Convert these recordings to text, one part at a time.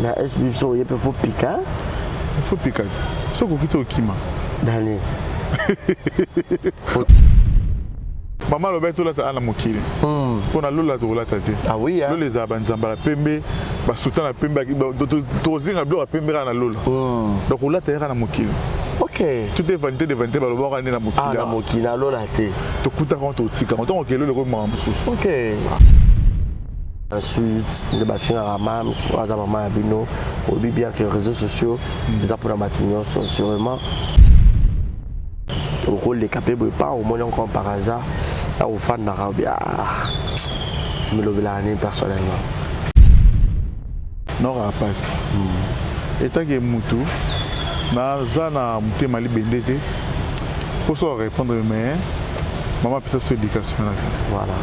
Na SB biso oye mpe faut pika. Faut pika. Soki okoki te okima. Nani? Mama alobaki tolata ana mokili mpo na lola tokolata te. Ah oui, hein? Lola ezala banzambala pembe, basutana pembe, tokozinga biloko ya pembe kaka na lola. Donc olata ye kaka na mokili. Ok. Tout est vanité de vanité, balobaka nde na mokili. Ah, na mokili, na lola te. Tokutaka ngo, totika ngo ntango okei lola ekomi makambo mosusu. Ok. Ensuite, nde bafingaka mams oyo aza mama ya bino, oyebi bien que réseaux sociaux eza mpona bato nyonso. Sûrement okoleka mpe boye pa omoni encore par hasard na kofandaka obi milobelaka nini personnellement? Naokaka mpasi etake mutu naza na motema libende te mpo so arépondre, mais mama apesa biso éducation wana te. Voilà.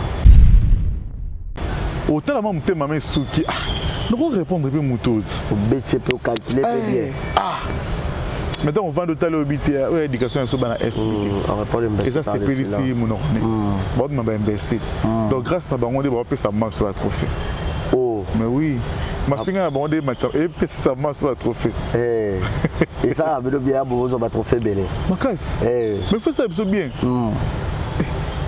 Otala ma motema ma esuki, ah, nako répondre mpe motu oti. Obeti mpe ocalcule mpe bien. Ah, mais ntango ovandi otali, oyebi te oyo éducation ya biso bana SB te. Eza sepelisi monoko ne baobima baimbécile. Donc grâce na bango nde baopesa mama biso batrophée. Oh. Mais oui, mafinga na bango nde epesisa mama biso batrophée. Esalaka bino bien, bozwa batrophée ebele. Makasi. Mais faut esala biso bien,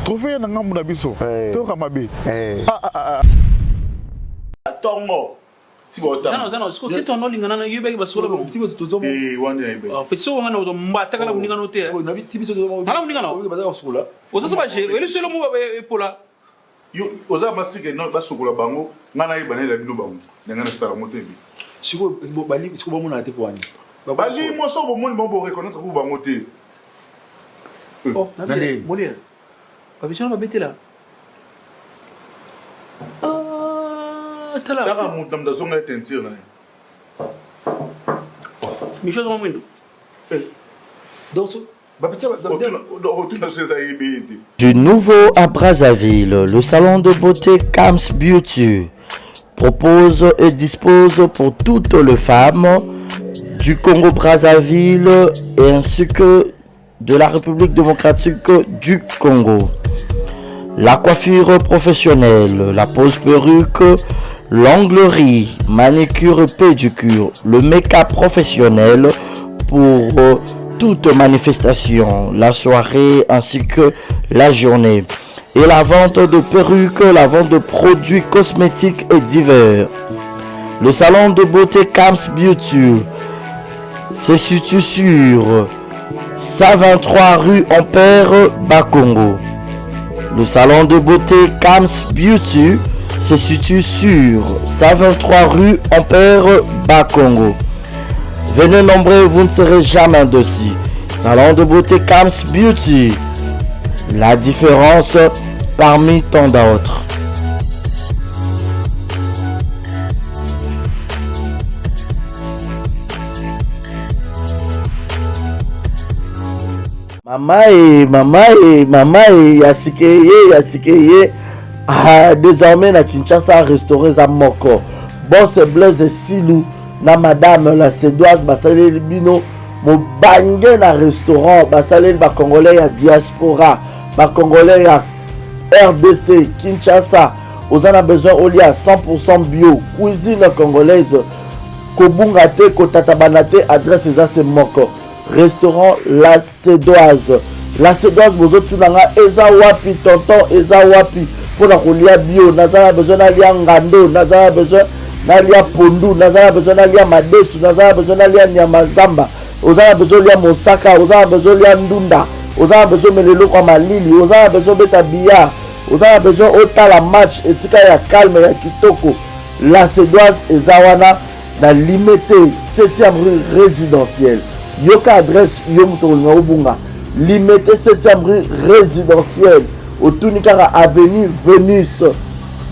trophée ya na ngambu na biso toyoka mabe. Ntongo ti ti tondo olingana na yo baki basola bango petit so wanga na mbatakala moninga no te, ala moninga na oza so baje eliselo mo epola. Yo oza masike no basokola bango, ngai nayeba nayela bino bango na ngai nasala yango te. Sikoyo bamonaka te po wani. Balimo so bomoni bango, boreconnaître ku bango te. Molière babisona babetela tala. Taka moto na moto azonga ye teinture na ye. Micho azonga mwindo. Donc otuna so eza yebi ye te. Du nouveau à Brazzaville, le salon de beauté Kams Beauty propose et dispose pour toutes les femmes du Congo-Brazzaville et ainsi que de la République démocratique du Congo. La coiffure professionnelle, la pose perruque, l'onglerie, manicure et pédicure, le make-up professionnel pour toute manifestation, la soirée ainsi que la journée. Et la vente de perruques, la vente de produits cosmétiques et divers. Le salon de beauté Kams Beauty se situe sur 123 rue Ampère Bakongo. Le salon de beauté Kams Beauty se situe sur 123 rue Ampère Bakongo. Venez nombreux, vous ne serez jamais déçus. Salon de beauté Kams Beauty. La différence parmi tant d'autres. Mama e, mama e, mama e, ya sike ye, ya sike ye. Ah, désormais na Kinshasa restaurant eza moko. Boss Blaise Silu na madame la Cédoise basaleli bino mobange na restaurant, basaleli bacongolais ya diaspora, bacongolais ya RDC Kinshasa. Oza na besoin olia 100% bio cuisine congolaise, kobunga te, kotatabana te, adresse eza se moko: restaurant La Cédoise. La Cédoise, bozotuna nga eza wapi? Tonton, eza wapi mpona kolia bio? Naza na besoin nalia ngando, naza na besoin nalia pondu, naza na besoin nalia madesu, naza na besoin nalia nyama zamba. Oza na besoin olia mosaka, oza na besoin olia ndunda, oza na besoin omela eloko ya malili, oza na besoin obeta billard, oza na besoin otala match esika ya calme, ya kitoko, La Cédoise eza wana na Limete, 7e rue résidentielle. Yoka adresse, yo moto okolinga obunga: Limete, 7e rue résidentielle. Otuni kaka avenue Venus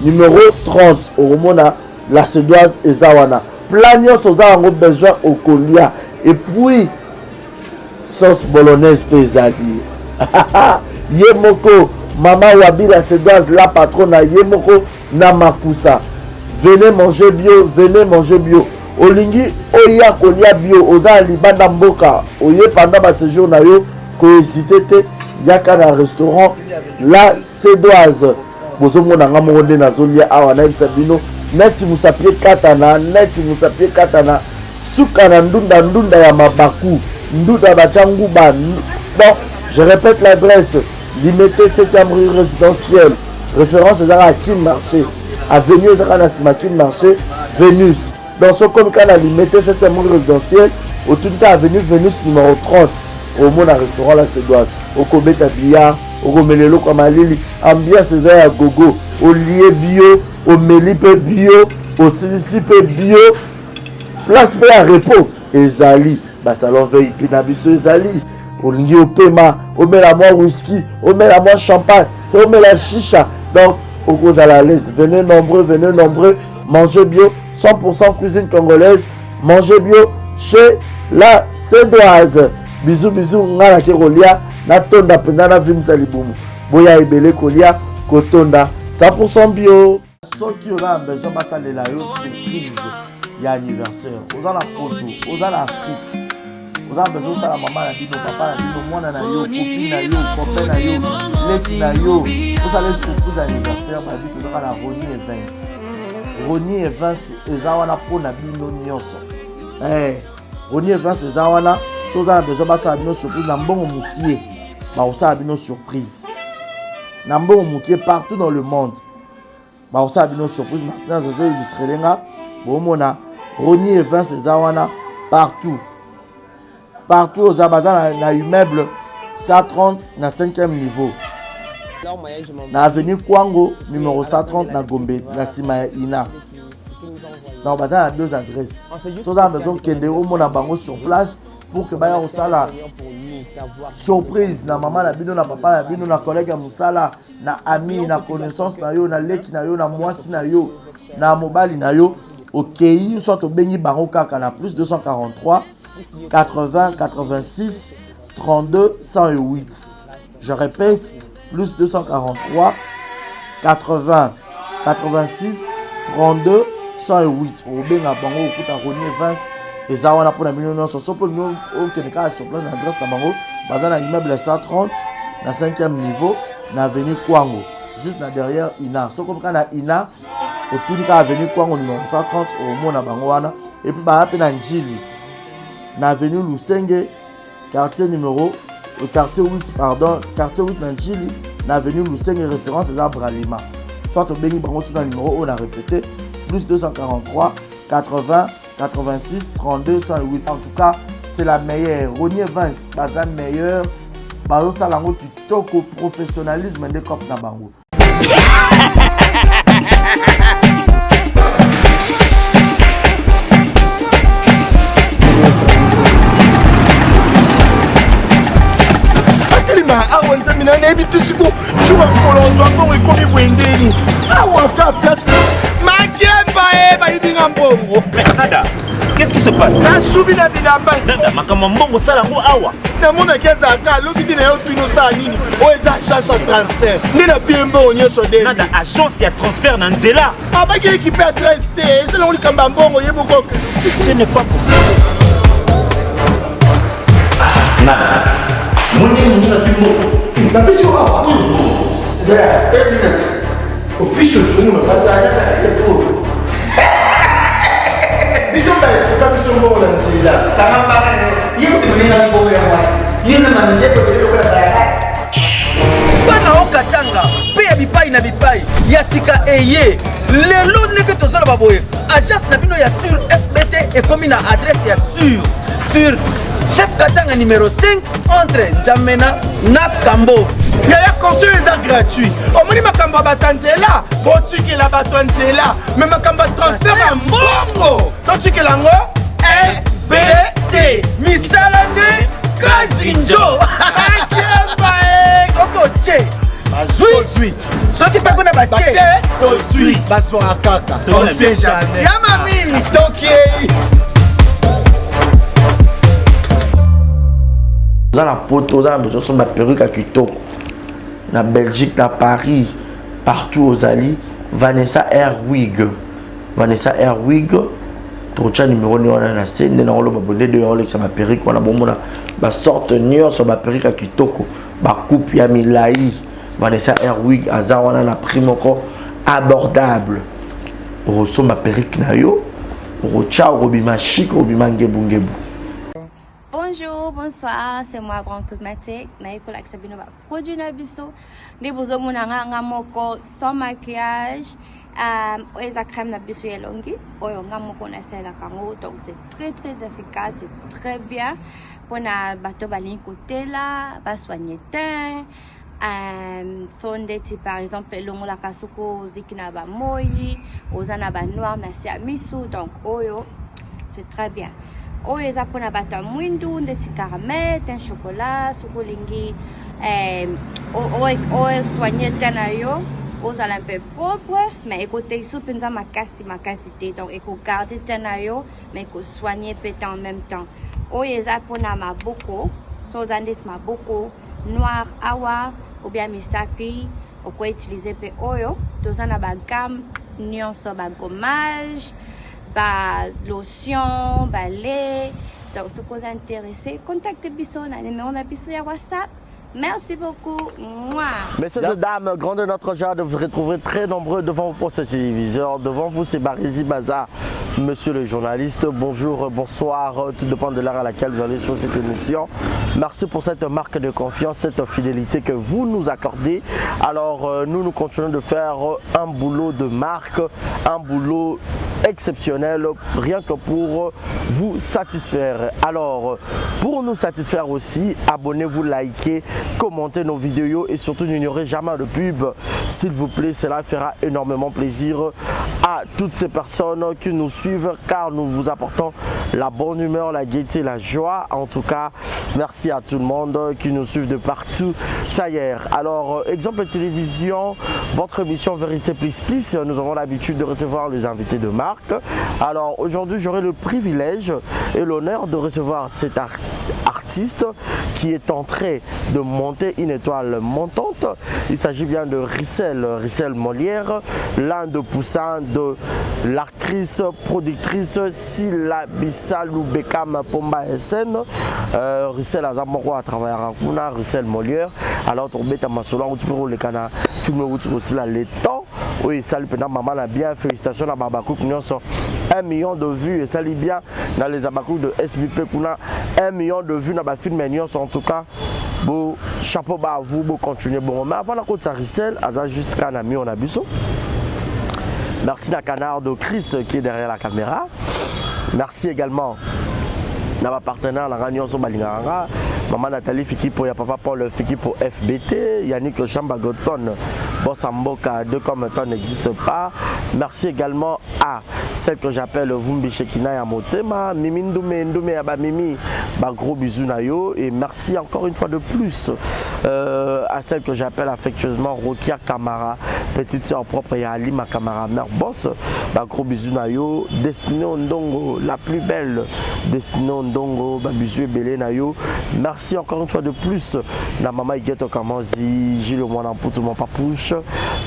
numéro 30, okomona La Cédoise eza wana. Plat nyonso oza yango besoin okolia, et puis sauce bolognaise mpe ezali. Ye moko mama Wabi La Cédoise, la patronne, ye moko na makusa. Venez manger bio, venez manger bio. Olingi oya kolia bio, oza na libanda mboka, oye pendant baséjour na yo, kohésite te, yaka na restaurant La Cédoise. Bozomona nga moko nde nazolia awa, nayebisa bino. Neti musapi ekatana, neti musapi ekatana, suka na ndunda ndunda ya mabaku, ndunda batya nguba. Donc, je répète l'adresse, Limete 7e rue résidentielle. Référence ezaka à Kin Marché. Avenue ezaka na sima Kin Marché, Venus. Donc soki okomi kaka na Limete 7e rue résidentielle, otuni kaka avenue Venus numéro 30, omona restaurant la Sedoise. Okobeta billard, okomela eloko ya malili, ambiance eza ya gogo, olie bio, omeli mpe bio, osilisi mpe bio, place mpe ya repos ezali, basalon VIP na biso ezali. Olingi opema, omela mwa whisky, omela mwa champagne, omela shisha, donc okozala à l'aise. Venez nombreux, venez nombreux, mangez bio, 100% cuisine congolaise, mangez bio chez la Cédoise. Bisous bisous, nga nake kolia, natonda mpenza, navimisa libumu. Boya ebele kolia, kotonda 100% bio. Soki oza na besoin basalela yo surprise ya anniversaire, oza na poto, oza na Afrique, oza na besoin osala mama na bino, papa na bino, mwana na yo, copine na yo, copain na yo, leki na yo, osala surprise ya anniversaire, babi tozaka na Rony Events. Rony Events eza wana mpo na bino nyonso. Eh, Rony Events eza wana, so oza na besoin basala bino surprise na mbongo mokie, bakosala bino surprise na mbongo mokie partout dans le monde, bakosala bino surprise. Martinez azo illustrele nga, bomona Rony Events eza wana partout partout. Oza baza na, na immeuble 130 na 5e niveau na avenue Kwango numéro 130 na Gombe, na nsima ya Ina. Donc baza na deux adresses. Soza na besoin okende omona bango sur place pour que baya kosala surprise na mama na bino, na papa na bino, na collègue ya mosala, na ami, na connaissance na yo, na leki na yo, na mwasi na yo, na mobali na yo. Okei, soit obengi bango kaka na plus 243 80 86 32 108. Je répète, plus 243 80 86 32 108. Obenga bango, okuta Rony Evans eza wana mpona bino nyonso. So mpo bino okende kaka sur place na adresse na bango, baza na immeuble 130 na 5e niveau na avenue Kwango, juste na derrière Ina. Soki okomi kaka na Ina, otuni kaka avenue Kwango numéro 130, omona bango wana. Et puis baza mpe na Njili na avenue Lusenge, quartier numéro quartier 8, pardon, quartier 8 na Njili na avenue Lusenge, référence eza Bralima. Soit obengi bango so na numéro oyo na répété, plus 243 80 86 32 108. En tout cas, c'est la meilleure. Rony Evans baza meilleur, bazosala yango kitoko, professionnalisme nde cop na bango. Atelema awa, nzambe na nayebi te siko jour ya mokolo ozwa mbongo ekomi boye ndeni awa ka place makemba e bayibi nga mbongo. Nada, qu'est-ce qui se passe? Nasubi na bilamba. Nada, makambo ya mbongo osala yango awa. Namonaki azalaka alobi te na yo tuni osala nini, oyo eza agence ya transfert nde na pie mbongo nyonso de. Nada, agence ya transfert na nzela. Abaki ekipe adresse te, eza nango likambo ya mbongo ye moko. Ce n'est pas possible. Nada, moni moninga azwi mbongo. Napesi yo awa opiso tunguna bato agence ya efo biso baefuka biso mbongo na nzela. Kanga mbanga yo. Ye kutu moninga mbongo ya mwasi. Ye na mandeko de lokola bayakasi. Bana o Katanga mpe ya bipai na bipai ya sika eye lelo ndenge tozoloba boye, agence na bino ya sur FBT ekomi na adresse ya sur chef Katanga numéro 5 entre N'Djamena na Kambo. Yaya, conseil eza gratuit. Omoni makambo ya bato ya nzela, botikela bato ya nzela, me makambo ya transfert ya mbongo totikela yango FBT. Misala nde kasi njo akemba e. Soki otie bazwi, soki mpe kuna batie tozwi, bazwaka kaka, on sait jamais. Ya mami. Tokei. Oza na poto, oza na besoin osomba perruque ya kitoko na Belgique, na Paris, partout ozali, Vanessa Airwig, Vanessa Airwig, tokotya numero nde wana na se nde nakoloba bonde de olekisa baperruque wana, bomona basorte nyonso, baperruque ya kitoko, bacoupe ya milai. Vanessa Airwig aza wana na prix moko abordable. Okosomba perruque na yo, okotya, okobima chic, okobima ngebungebu. Bonjour, bonsoir, c'est moi Grand Cosmétique. Naye kolakisa bino ba produit na biso. Nde bozomona nga nga moko sans maquillage. Euh, oyo eza crème na biso ya elongi oyo nga moko nasalelaka yango donc c'est très très efficace c'est très bien mpona bato balingi kotela basoigne teint Euh, so ndeti par exemple elongolaka soki oziki na bamoi oza na banoir na se ya misu donc oyo c'est très bien oyo eza mpona bato ya mwindu ndeti caramel teint chocolat soki olingi eh, osoigne teint na yo ozala mpe propre mais ekotekiso mpenza makasi makasi te donc ekogarde teint na yo mais ekosoigne mpe teint en même temps oyo eza mpona maboko so oza ndeti maboko noir awa ou bien misapi oko utiliser pe oyo toza na ba gamme nyonso ba gommage ba lotion ba lait donc soki oza intéressé contacte biso na numéro na biso ya whatsapp. Merci beaucoup. Mouah. Messieurs et dames, grande notre joie de vous retrouver très nombreux devant vos postes téléviseurs. Devant vous, c'est Barisi Baza, monsieur le journaliste. Bonjour, bonsoir, tout dépend de l'heure à laquelle vous allez sur cette émission. Merci pour cette marque de confiance, cette fidélité que vous nous accordez. Alors, euh, nous, nous continuons de faire un boulot de marque, un boulot exceptionnel, rien que pour vous satisfaire. Alors, pour nous satisfaire aussi, abonnez-vous, likez, commentez nos vidéos et surtout n'ignorez jamais le pub. S'il vous plaît, cela fera énormément plaisir à toutes ces personnes qui nous suivent car nous vous apportons la bonne humeur, la gaieté, la joie. En tout cas, merci à tout le monde qui nous suit de partout ailleurs. Alors, exemple télévision, votre émission Vérité Plus Plus, nous avons l'habitude de recevoir les invités de marque. Alors, aujourd'hui, j'aurai le privilège et l'honneur de recevoir cet artiste qui est en train de monter une étoile montante. Il s'agit bien de Rissel, Rissel Molière, l'un de poussins de l'actrice, productrice Sila Bissalou Bekam Pomba SN. Euh, Rissel aza moko à travers kuna Rissel Molière. Alors tobeta masolo yango mpe koleka na film euti kosila le temps oyo esali mpenza mama na bien. Félicitations na babakuku nyonso, 1 million de vues esali bien na les abakuku de SBP kuna, 1 million de vues na bafilme nyonso. En tout cas, bo chapeau bas à vous, bo continuer bongo. Mais avant nakotisa Rissel, aza juste kaka na mur na biso. Merci na canard de Chris qui est derrière la caméra. Merci également na bapartenaire na nga nyonso balingaka nga, mama Nathalie Fikipo ya papa Paul Fikipo FBT, Yannick Chamba Godson, Boss Mboka, deux comme temps n'existe pas. Merci également à celle que j'appelle Vumbi Shekina ya Motema, Mimi Ndume Ndume ya ba Mimi, ba gros bisous na yo. Et merci encore une fois de plus à celle que j'appelle affectueusement Rokia Kamara, petite sœur propre ya Alima Kamara, mère boss, ba gros bisous na yo. Destinée Ndongo, la plus belle Destinée Ndongo, ba bisous ebele na yo. Merci encore une fois de plus na mama Igueto Kamanzi, Gilles Mwana Mputu, mon papouche,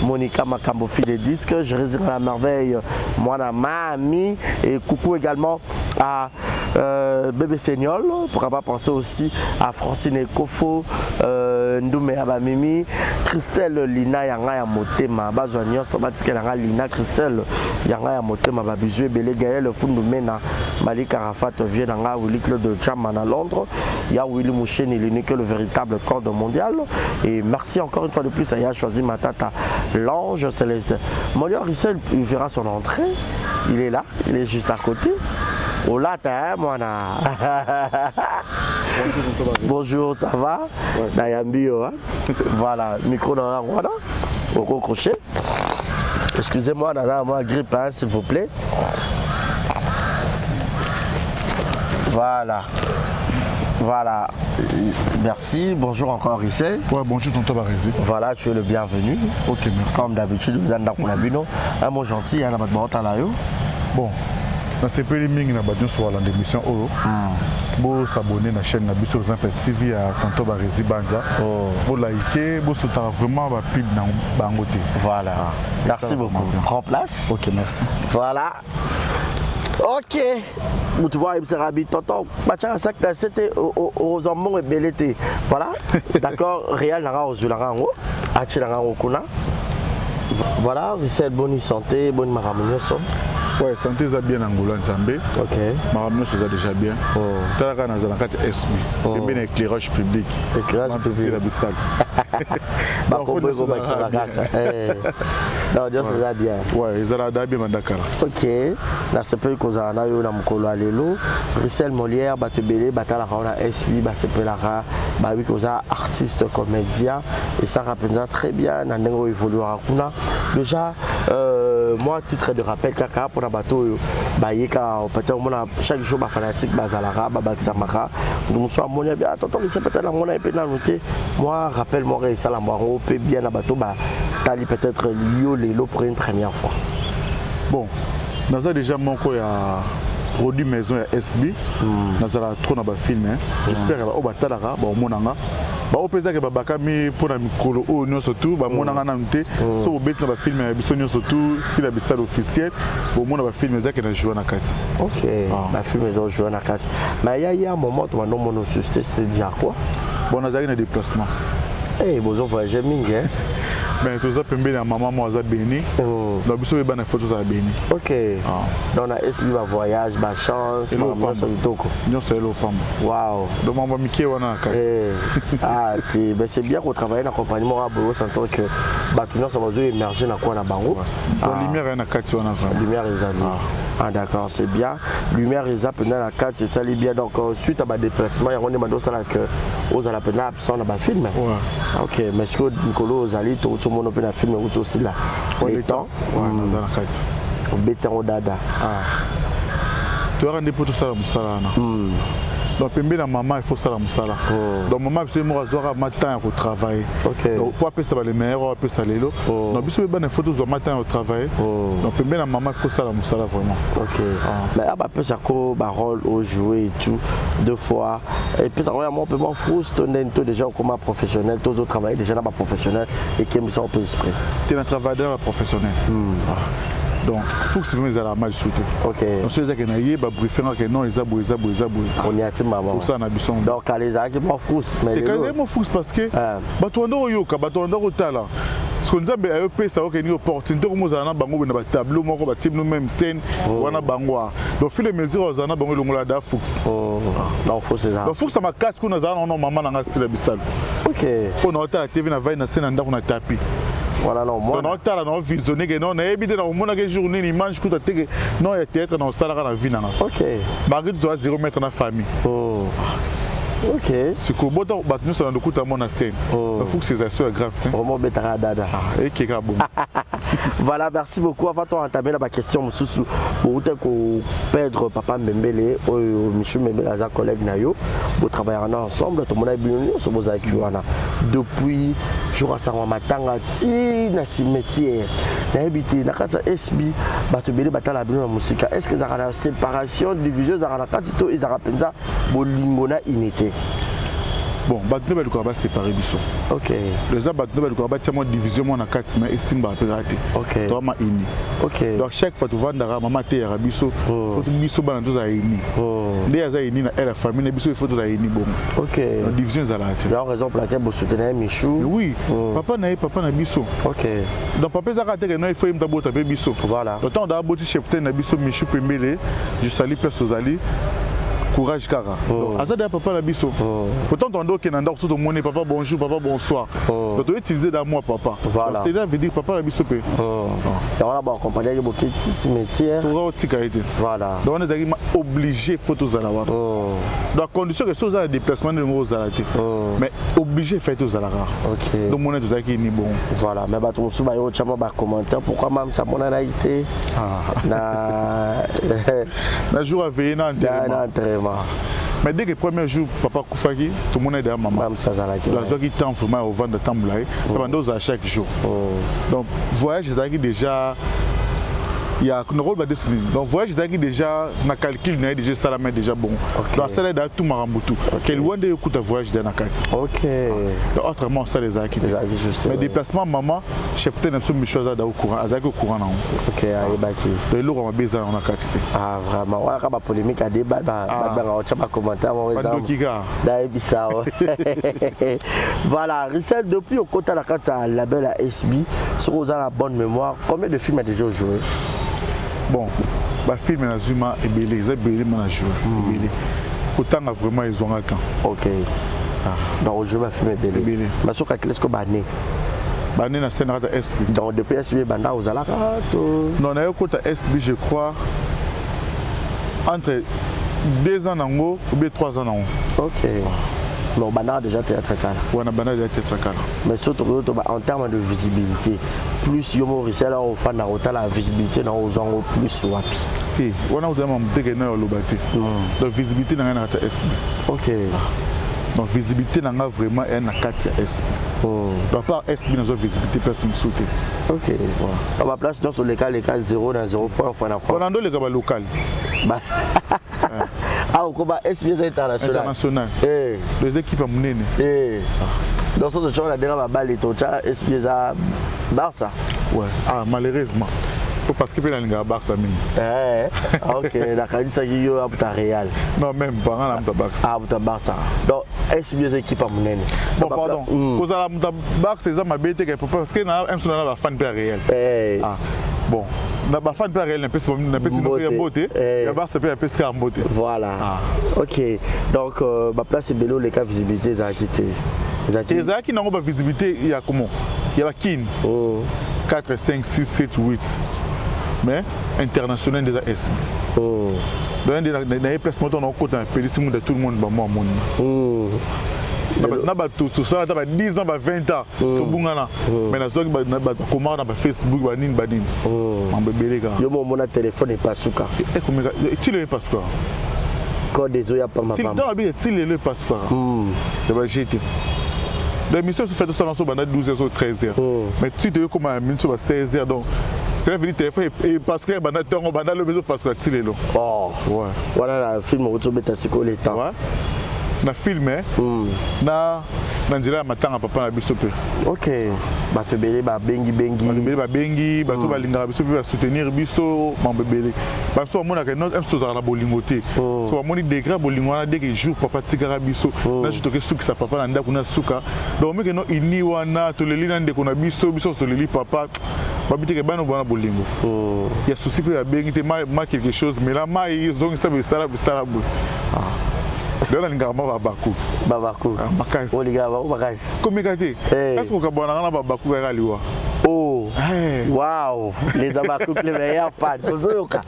Monica Makambo, fille des disques, je réside à la merveille, Mwana Mami, et coucou également à Bébé Seignol, pourquoi pas penser aussi à Francine Ekofo, Ndume Abamimi, Christelle Lina Yanga ya Motema, bazwa nyonso batikela nga Lina Christelle Yanga ya Motema, ba bisous ebele, Gaël Fundumena, Malik Arafat, vieux nanga, Willy Claude Chama na Londres, ya Willy Moucheni, l'unique, le véritable corde mondial. Et merci encore une fois de plus à Ya Choisi Matata, l'ange céleste. Molière Rissel, il verra son entrée. Il est là, il est juste à côté. Olata, hein, mwana. Bonjour, ça va? Ouais. Nayambi yo, hein? Voilà, micro dans la voilà. Au crochet. Excusez-moi, nana, moi grippe, hein, s'il vous plaît. Voilà. Voilà. Merci. Bonjour encore, Rissé. Ouais, bonjour, tonton Barézé. Voilà, tu es le bienvenu. Ok, merci. Comme d'habitude, vous êtes dans un mot gentil, hein, Bon, nasepeli mingi na bato nyonso balanda émission oyo. Bosabone na chaîne na biso Exemple TV ya tonton Barézi Banza. Bolike, bosotaka vraiment bapub na bango te. Voilà. Ah, merci beaucoup. Prends place. Ok, merci. Voilà. Ok. Mutu bo ayebisaka bi tonton batiaka sac na se te, ozwa mbongo ebele te. Voilà. D'accord, réel nanga ozwilaka yango, atielaka yango kuna. Voilà, Russell, bonne santé, bonne makambo nyonso. Ouais, santé eza bien na ngolu ya Nzambe. Ok. Makambo nyonso eza déjà bien. Tala kaka naza na kati ya SB. Pembeni ya éclairage public. Éclairage public. Na bisalo. Bakombo ekobakisaka kaka. Eh. Donc nyonso eza bien. Ouais, ezala da bien banda kala. Ok, nasepeli kozala na yo na mokolo ya lelo. Russell Molière, bato ebele batalaka yo na SB, basepelaka, bayebi koza artiste comédien, esalaka mpenza très bien na ndenge oyo evoluaka kuna. Déjà, moi titre de rappel kaka mpona bato oyo bayeka peut-être omona chaque jour bafanatique bazalaka babakisamaka, moto mosusu amoni abi tonton Russell peut-être namona ye mpe nanu te. Moi rappel moko esalama yango mpe bien na bato batali peut-être yo lelo pour une première fois. Bon, naza déjà moko ya produit maison ya SB. Nazala trop na bafilm. J'espère oyo batalaka baomonanga, baoyo mpe ezake babakami mpona mikolo oyo nyonso tu bamonanga nanu te. So bobeti na bafilm ya biso nyonso tu, Sila Bisala officiel, bomona bafilm ezake na joue na kati. Ok, bafilm ezojoue na kati, mais ya moment tobanda omona osusu te, c'est-à-dire quoi? Bon, nazalaki na déplacement. Hey, bozo voyage mingi, hein? Mais toza pembeni ya mama mo aza béni. Donc biso oyeba na faut tozala béni. Ok, donc na SB bavoyage, bachance, nyonso kitoko. Nyonso elo pamba. Wow. Donc mambo mike wana na kati. Ah te, mais c'est bien kotravailler na compagnie moko aboye, osentir que bato nyonso bazo émerger na kwa na bango. Donc lumière ya na kati wana vraiment. Lumière ezali. Ah d'accord, c'est bien, lumière eza mpenza na kati, esali bien. Donc suite à badéplacement yango nde bando osala que ozala mpenza absent na bafilm. Ok, mais ce que mikolo ozali, touti omona mpe na film euti osila, le temps. Naza na kati. Obeti yango dada. Toyaka nde mpo tosala mosala wana. Donc pembeni na mama, il faut sala mosala. Donc mama biso ye moko azwaka ma temps ya kotravailler po apesa bale meilleur oyo apesa lelo. Donc biso mpe bana, il faut tozwa ma temps ya kotravailler. Donc pembeni na mama, il faut sala mosala vraiment. Ok, mais bapesako barôle ojouer et tout deux fois, epesaka oyo moko mpe mwa frustre ndeni to déjà okoma professionnel, to ozotravailler déjà na baprofessionnel, ekembisa mpe esprit? Te, na travaille na baprofessionnel, donc fuks vraiment ezalaka mal su te. Donc so ezaki na ye babriefe nga ke non, eza boye, eza boye, eza boye. Oniati mama. Osala na biso. Donc kala ezalaki mwa frustre, mais lelo mwa frustre parce que bato banda koyoka, bato banda kotala, parce que Nzambe ayopesa okendiki opportunité komo ozala na bango boye na batableau moko, batie bino même scène wana bango a. Donc file mesure ozala na bango, elongola da fuks. Donc frustre eza. Donc fuks ya makasi kuna azala na mama na nga Sila Bisalo. Mpo na otala TV na vai na se na ndako na tapi. Voilà, non, moi. Donc naotala, naovisionne ke non, nayebi te nakomonaka jour nini image kuta te ke non ya théâtre na osalaka na vie nanga. Malgré toza 0 mètre na famille. Sikoyo bota bato nyonso na lokuta mo na scène, bafuks eza so ya grave te. Vraiment obetaka dada. Ekeka bongo. Voilà, merci beaucoup. Avant toentamer na baquestion mosusu, bouta koperdre papa Mbembele oyo, Michu Mbembele aza collègue na yo, botravaillaka na ensemble, tomona bino nyonso bozalaki wana depuis jour asango matanga ti na cimetière. Nayebi te, na kati ya SB bato ebele batala bino na mosika, est ce que ezalaka na séparation, division ezalaka na kati to ezalaka mpenza bolingo na unité? Bon, bato nde balukaka basépare biso. Eza bato nde balukaka batia mwa division mwa na kati, mais esimbaka mpe kaka te. Toama uni. Donc chaque fois tovandaka, mama ateyaka biso, faut biso bana tozala uni. Nde aza uni na ele ya famille na biso, il faut tozala uni bongo. Donc division ezalaka te. La raison pour laquelle bosoutenir Michou. Oui, papa na ye, papa na biso. Donc papa ezaka te ke non, il faut ye moto abota mpe biso. Donc ntango daa boti chef te na biso Michou Pembele, je sali place ozali, courage kaka. Donc aza deya papa na biso. Pourtant tondo okende na ndako so tomoni papa, bonjour papa, bonsoir. Donc toutiliser da moi papa. Donc cela veut dire papa na biso mpe. Yango wana baaccompagnaki boke ti cimetière. Toza kotika ye te. Donc wana ezalaki obligé, faut tozala wana. Donc condition ke so oza na déplacement nde ndenge ozala te, mais obligé fai tozala kaka. Donc mona tozalaki ni bongo. Voilà, mais bato mosusu baye otya mwa bacommentaire, pourquoi mamsa amonanaki te na na jour aveille na enterrement? Na enterrement. Mais dès que premier jour papa akufaki, tomona deya mama. Mamsa azalaki. Azwaki temps vraiment ya kovanda tambola ye mpe banda ozala chaque jour. Donc voyage ezalaki déjà. Ya nakoloba desi nini? Donc voyage ezalaki déjà na calcul na ye, déjà esalama déjà bongo. Donc asala da tout makambo tout ke liwa nde ekuta voyage da na kati. Donc autrement osala ezalaki te. Mais déplacement mama chef te na biso Micho aza da au courant, azalaki au courant nango. Ok, ayebaki. Donc eloko ya mabe eza nango na kati te. Ah vraiment, wana kaka bapolémique ya débat, babanga otya bacommentaire moko eza Bandoki kaka. Nayebisa. Voilà, Richel, depuis okota na kati ya label ya SB, soki oza na bonne mémoire, combien de films a déjà joué? Bon, bafilme nazwi ma ebele, eza ebele ma na joué ebele, kotanga vraiment ezwanga temps. Ok, donc ojoué bafilm ebele. Ebele. Mais soki akile siko bane Bane na scène kata SB. Donc depuis SB banda ozalaka to? Non, naye kota SB, je crois, entre 2 ans nango ou bien 3 ans nango. Ok, mais obandaka déjà théâtre kala? Wana banda déjà théâtre kala. Mais surtout toba en termes de visibilité, plus yo mo Richel ofanda kotala visibilité na ozwa yango plus wapi? Te, wana kozala moteke na oloba te. Donc visibilité na ngai na kati ya SB. Donc visibilité na ngai vraiment eya na kati ya SB. Donc à part SB, nazwa visibilité place mosusu te. Ok, baplace nyonso oleka 0 na 0 fois fois na fois. Wana ndo oleka balocal. Ah, okoba SB eza international. International. Donc eza équipe ya monene. Donc so totyoka na ndenge babale, totya SB eza Barça. Ouais, ah, malheureusement. Po parce que mpe nalingaka Barça mingi. Ok, nakanisaki yo abuta Real. Non, même pas, nga na muta Barça. Ah, abuta Barça. Donc SB eza équipe ya monene. Bon, pardon, kozala muta Barça eza mabe te, parce que na mso na bafan mpe ya Real. Ah bon, na bafan mpe ya Real napesi ya mbote, ya Barça mpe napesi kaka mbote. Voilà. Ok, donc baplace ebele oleka, visibilité ezalaki te? Ezalaki nango bavisibilité ya comment, ya bakini 4, 5, 6, 7, 8, mais international nde eza SB. Donc nde naye place moko nakokota na pelisi mutu, tout le monde bamo amoni na bato tosala ata ba 10 ans, ba 20 ans tobungana, mais nazwaki bakomaka na bafacebook, banini banini, mambo ebele kaka. Yo mo omona telefone epasuka? Ekomeka ti lelo epasukaka. Code ezoya pambapamba. Nabika ti lelo epasukaka ya baje te. Donc émission so fait tosala so banda 12 heures so 13 heures, mais ti toyei koma na minute so ba 16 heures, donc c'est vrai, téléphone epasuka banda ntongo, banda lobi, ezopasuka ti lelo. Wana na film okoti obeta sikoyo le temps? Na film, na nzela ya matanga papa na biso mpe. Ok, bato ebele babengi bengi. Bato ebele babengi, bato balingaka biso mpe basoutenir biso, mambo ebele. Baso bamonaka mso tozalaka na bolingo te, so bamoni degré ya bolingo wana dès que jour papa tikaka biso na jour toke sukisa papa na ndako na suka. Donc omeke no ini wana toleli na ndeko na biso, biso toleli papa, babi teke bana bana bolingo ya susi mpe babengi te ma quelque chose, mais la mai ezongisa bisala bisala boye. Donc nalingaka ma babaku. Babaku. Makasi. Olingaka bango makasi. Komeka te, kasi kokabwana nga na babaku kaka liwa. Oh wow, les abakouk, les meilleurs fans, tozoyoka.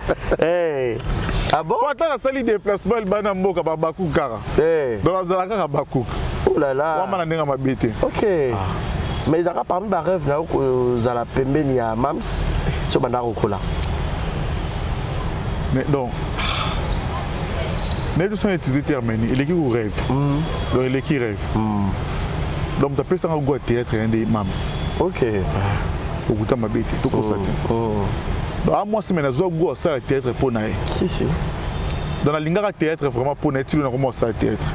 Ah bon? Ata nasali déplacement libanda mboka, babaku kaka. Donc nazala kaka bakouk. Oh là là. Wama na ndenge mabe te. Ok, mais ezalaka parmi barêve na yo kozala pembeni ya mams so bandaka kokola? Mais donc nayebi so utiliser terme ni eleki ko rêve. Donc eleki rêve. Donc moto apesanga goût ya théâtre ya nde mams. Okuta mabe te, tokosa te. Donc a mwasi, me nazwa goût asala théâtre mpo na ye. Si si. Donc nalingaka théâtre vraiment mpo na ye, tilo nakoma osala théâtre.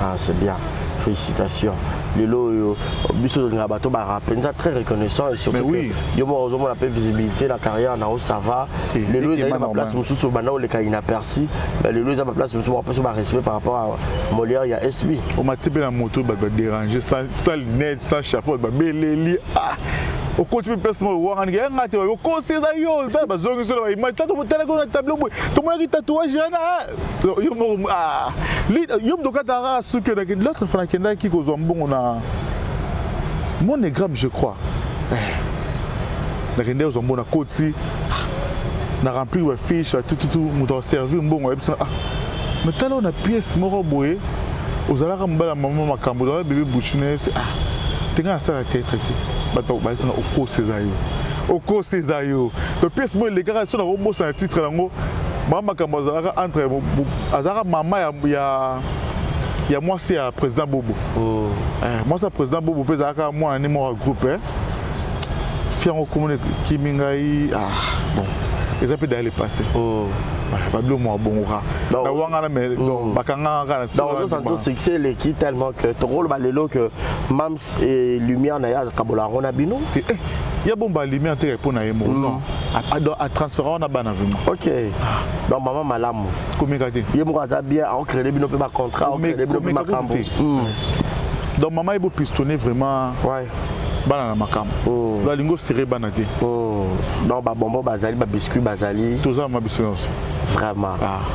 Ah, c'est bien, félicitations. Lelo oyo biso tolingaka bato mpenza très reconnaissant et surtout oui. Que yo moko ozomona mpe visibilité na carrière na yo, ça va. Lelo ezali na baplace mosusu obanda oleka inaperçu, mais lelo eza baplace mosusu bapesa barespect par rapport à Molière ya SB. Omati mpe na moto, bato badérange, sans lunette, sans chapeau, babeleli. Ah, okoti mpe place moko owangani ya nga te, okosi eza yo. Tala bazongi so na baimage, tata talaki na tableau boye, tomonaki tatouage wana yo moko. Yo moto okataka suki. L'autre fois nakendaki kozwa mbongo na MoneyGram, je crois, nakendaki kozwa mbongo na koti na remplir bafiche batututu, moto aservir mbongo ayebisa: "Ah, mais tala oyo na pièce moko boye, ozalaka mobala mama makambo, ozalaka bébé Buchu." Na yebisi: "Ah te, ngai nasala théâtre te." Bato bayebisanga: "Okosi, eza yo, okosi, eza yo." Donc pièce moko elekaka so nakobosana titre yango. Mama makambo azalaka entre azalaka mama ya mwasi ya président Bobo. Mwasi ya président Bobo mpe ezalaka mwana ne moko ya groupe fi yango komona ekimi ngai. Ah. Bon, eza mpe daya le passé. Babilo mwa bongoka na wangana, mais donc bakangaka kaka. Donc ozosentir succès eleki tellement que tokoloba lelo que Mams et lumière na ye akabola yango na bino? Te, ya bomba lumière te mpo na ye moko, non, atransférer wana bana vraiment. Ok, donc mama malamu. Komeka te. Ye moko aza bien, aocréer bino mpe bacontrat, aocréer bino mpe makambo. Donc mama ye bopistonner vraiment bana na makambo. Donc alingi osere bana te. Donc babonbon bazali, babiscuit bazali. Toza ma biso nyonso. Vraiment.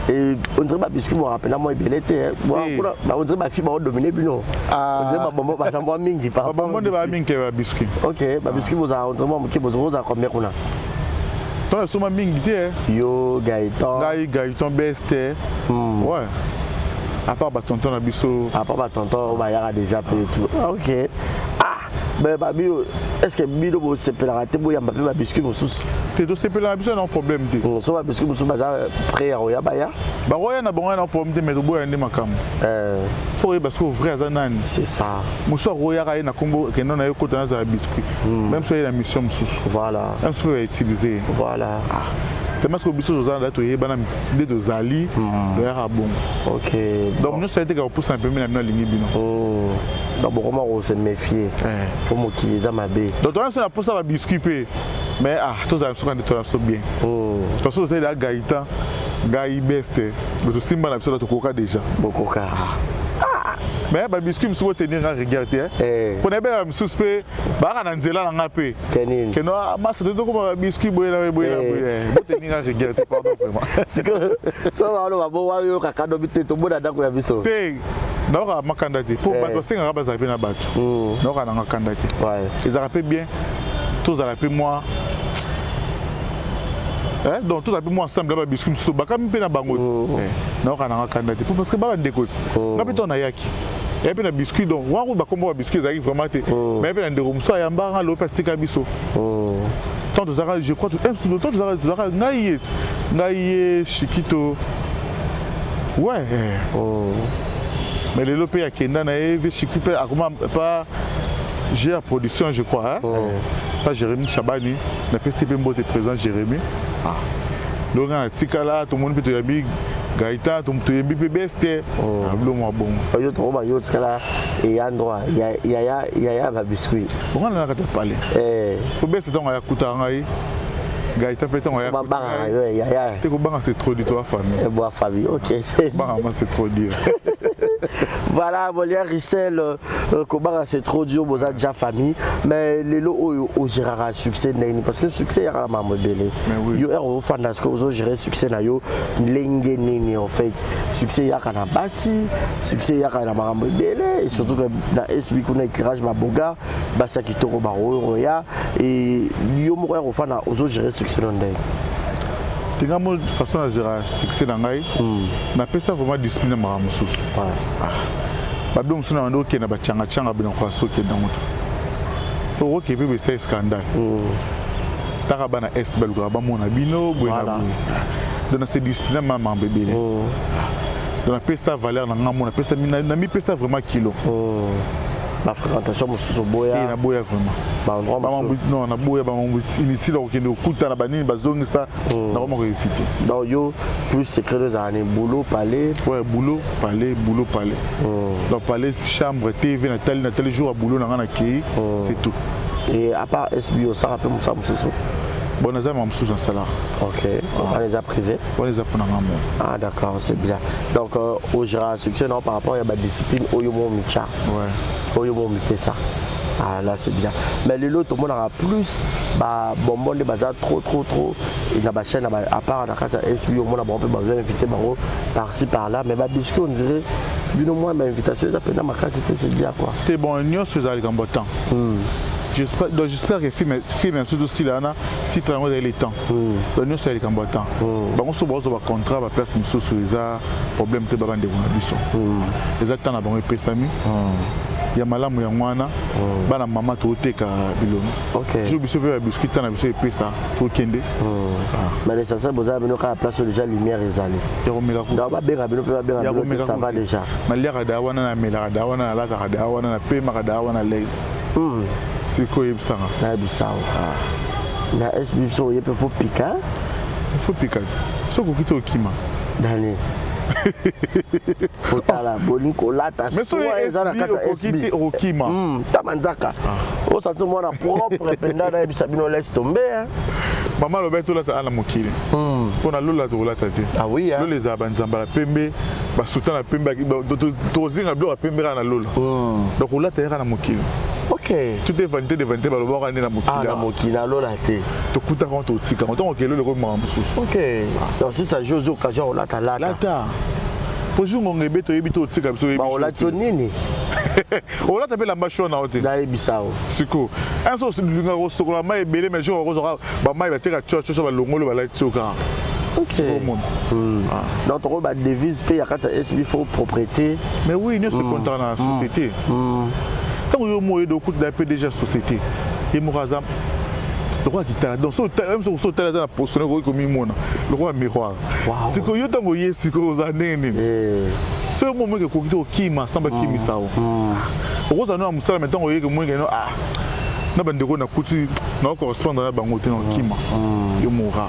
Et on dirait babiscuit borapela mwa ebele te. On dirait bafille baodomine bino. On dirait babonbon baza mwa mingi. Babonbon nde baa mingi ke babiscuit. Ok, babiscuit bozala, on dirait mwa moke. Bozala combien kuna? Tona esoma mingi te. Yo, Gaëtan? Ngai, Gaëtan, best, ouais, à part batonton na biso. À part batonton oyo bayaka déjà mpe tout. Ok, ah, mais babi, est ce que bino bosepelaka te boyamba mpe babiscuit mosusu? Te, tosepelaka na biso na problème te. So babiscuit mosusu baza prêt ya koya, baya. Bakoya na bango na problème te, mais toboya nde makambo. Faut oyeba soki vrai aza nani. C'est ça. Mosusu akoyaka ye na nkombo kende na ye kota nazala biscuit, même so ye na mission mosusu. Même so mpe bautiliser ye. Tellement soki biso toza na toyebana nde tozali, toyaka bongo. Donc nyonso ye teka kopusana pembeni na bino, alingi bino. Donc bokoma kose méfier po mokili eza mabe. Donc toza biso na posa babiscuit mpe, mais ah, tozala biso kande, toza biso bien. Toso tozali Gaëtan, ngai, beste, tosimba na biso na tokoka déjà. Bokoka. Mais babiscuit mosusu botenir nga rigueur te, mpo nayebelaka misusu mpe bayaka na nzela na nga mpe keno masa te, tokoma babiscuit boye na boye na boye. Botenir nga rigueur te, pardon, vraiment. Sikoyo so baloba bo wayokaka nobi te, tomona ndako ya biso. Te, naokaka makanda te, mpo bato basengaka bazala mpe na bato. Naokaka nanga kanda te, ezalaka mpe bien tozala mpe mwa, donc tozala mpe mwa ensemble na babiscuit mosusu bakami mpe na bango te. Naoka nanga kanda te, parce que ba bandeko ti nga mpe to nayaki ya mpe na biscuit. Donc wana kutu bakombo babiscuit ezalaki vraiment te, mais mpe na ndeko mosusu ayambaka lo mpe atika biso. Tant tozalaka, je crois, tant tozalaka ngai ye ti ngai ye Shikito, ouais. Mais lelo mpe akenda na ye ve Shiki mpe akoma pas GR production, je crois, hein? Pas Jérémy Chabani, napesi mpe mbote président Jérémy. Ah. Donc nga natikala, tomoni mpe toyambi Gaëtan, toyembi mpe beste bilo mwa bongo. Oyo tokoba yo tikala eya droit yaya yaya babiscuit. Bongo na kati ya palais po beste ntango ayakutaka ngai, Gaëtan mpe ntango Babangaka yo yaya. Te, kobanga c'est trop dire, toa famille. Boa famille, ok. Banga ma, c'est trop dire. Voilà, Molière Rissel, kobanga c'est trop dur, boza déjà famille. Mais lelo oyo ogérera succès ndenge, parce que succès yaka mambo ebele. Yo ere ofanda, ce que ozogérer succès na yo ndenge nini? En fait, succès yaka na basi, succès yaka na makambo ebele, et surtout que na SB kuna éclairage baboga basi ya kitoko baroya, et yo moko ya kofanda ozogérer succès no ndenge? Tenga mo façon na gérer succès na ngai, napesa vraiment discipline na makambo mosusu. Babilo mosusu na bandi okende bacangacanga bino kwa so okende yango te, okoke mpe besa scandale taka bana est balukaka bamona bino boye na boye. Donc na se discipline ma makambo ebele. Donc napesa valeur na ngai mo, napesa, namipesa vraiment kilo. Bafréquentation mosusu oboya? Naboya vraiment. Baendroit mosusu? Non, naboya bamambo inutile, okende okutana banini bazongisa, nakoma koéviter. Donc yo plus secret ozala ni boulot, palais? Ouais, boulot, palais, boulot, palais. Donc palais, chambre, TV, natali, natali jour ya boulot na ngai, nakei, c'est tout. Et à part SB, osala mpe mosala mosusu? Bon, naza ma mosusu nasalaka. Ok, wana eza privé? Wana eza mpona nga mo. Ah d'accord, c'est bien. Donc ogéra succès non par rapport ya badiscipline oyo mo mitya, oyo mo mipesa. Ah là, c'est bien. Mais lelo tomonaka plus babonbon nde baza trop trop trop na bachaîne, à part na kati ya SB, omona bango mpe bazwa invité bango par-ci par là, mais babiscuit, on dirait bino mwa bainvitation eza mpenza makasi te. C'est dire quoi? Te, bon, nyonso ezala likambo ya temps. J'espère, donc j'espère que film ya surtout osila wana, titre yango ezali le temps. Donc nyonso ya likambo ya temps, bango so bazozwa bacontrat, baplace mosusu eza problème te. Babandeko na biso, eza temps na bango epesami ya malamu yango wana. Bana mama toteka bilongi jour, biso mpe babiscuit, temps na biso epesa, tokende. Mais l'essentiel, bozala bino kaka place oyo déjà lumière ezali. Ya komeka. Donc babenga bino mpe, babenga bino, ça va déjà. Naliaka daa wana, namelaka daa wana, nalataka daa wana, napemaka daa wana, laise sikoyo oyebisanga. Nayebisa. Na SB biso oye mpe faut pika. Faut pika. Soki okoki te okima. Nani? Otala bolingi kolata soa eza na kati ya SB. Okokima. Tama nzaka. Osanti mwana propre mpenza nayebisa bino laisse tomber. Mama alobaki tolata ana mokili. Mpo na lola tokolata te. Ah oui, hein? Lola ezala banzamba ya pembe, basuta na pembe, tokozinga biloko ya pembe kaka na lola. Donc olata ye kaka na mokili. Ok. Tout est vanité de vanité balobaka nde na mokili. Ah, na mokili na lola te. Tokutaka wana totika ngo ntango okei lola ekomi makambo mosusu. Ok. Donc si ça joue aux occasions olata lata. Lata. Po jour ngonga ebeti oyebi te otika biso oyebi. Ba olati yo nini? Olata mpe lamba shwa na yo te. Nayebisa yo. Siko. Un soir olingaka kosokola mai ebele mais jour okozwaka ba mai batiaka tshwa tshwa balongoli balati yo kaka. Ok. Donc tokoki ba devise mpe ya kati ya SB faut propriété. Mais oui, nyonso ekontaka na société. Ntango yo moko oyede okuta mpe déjà société. Ye moko aza lokola kitala donc so otala otala ata na poso okoki komimona lokola miroir. Sikoyo yo ntango oye sikoyo oza ndenge nini? Soki yo moko ekoki te okima sans bakimisa yo. Okozala no na mosala mais ntango oyeke moyeke no ah na bandeko nakuti na correspondre na bango te na okima yo mora.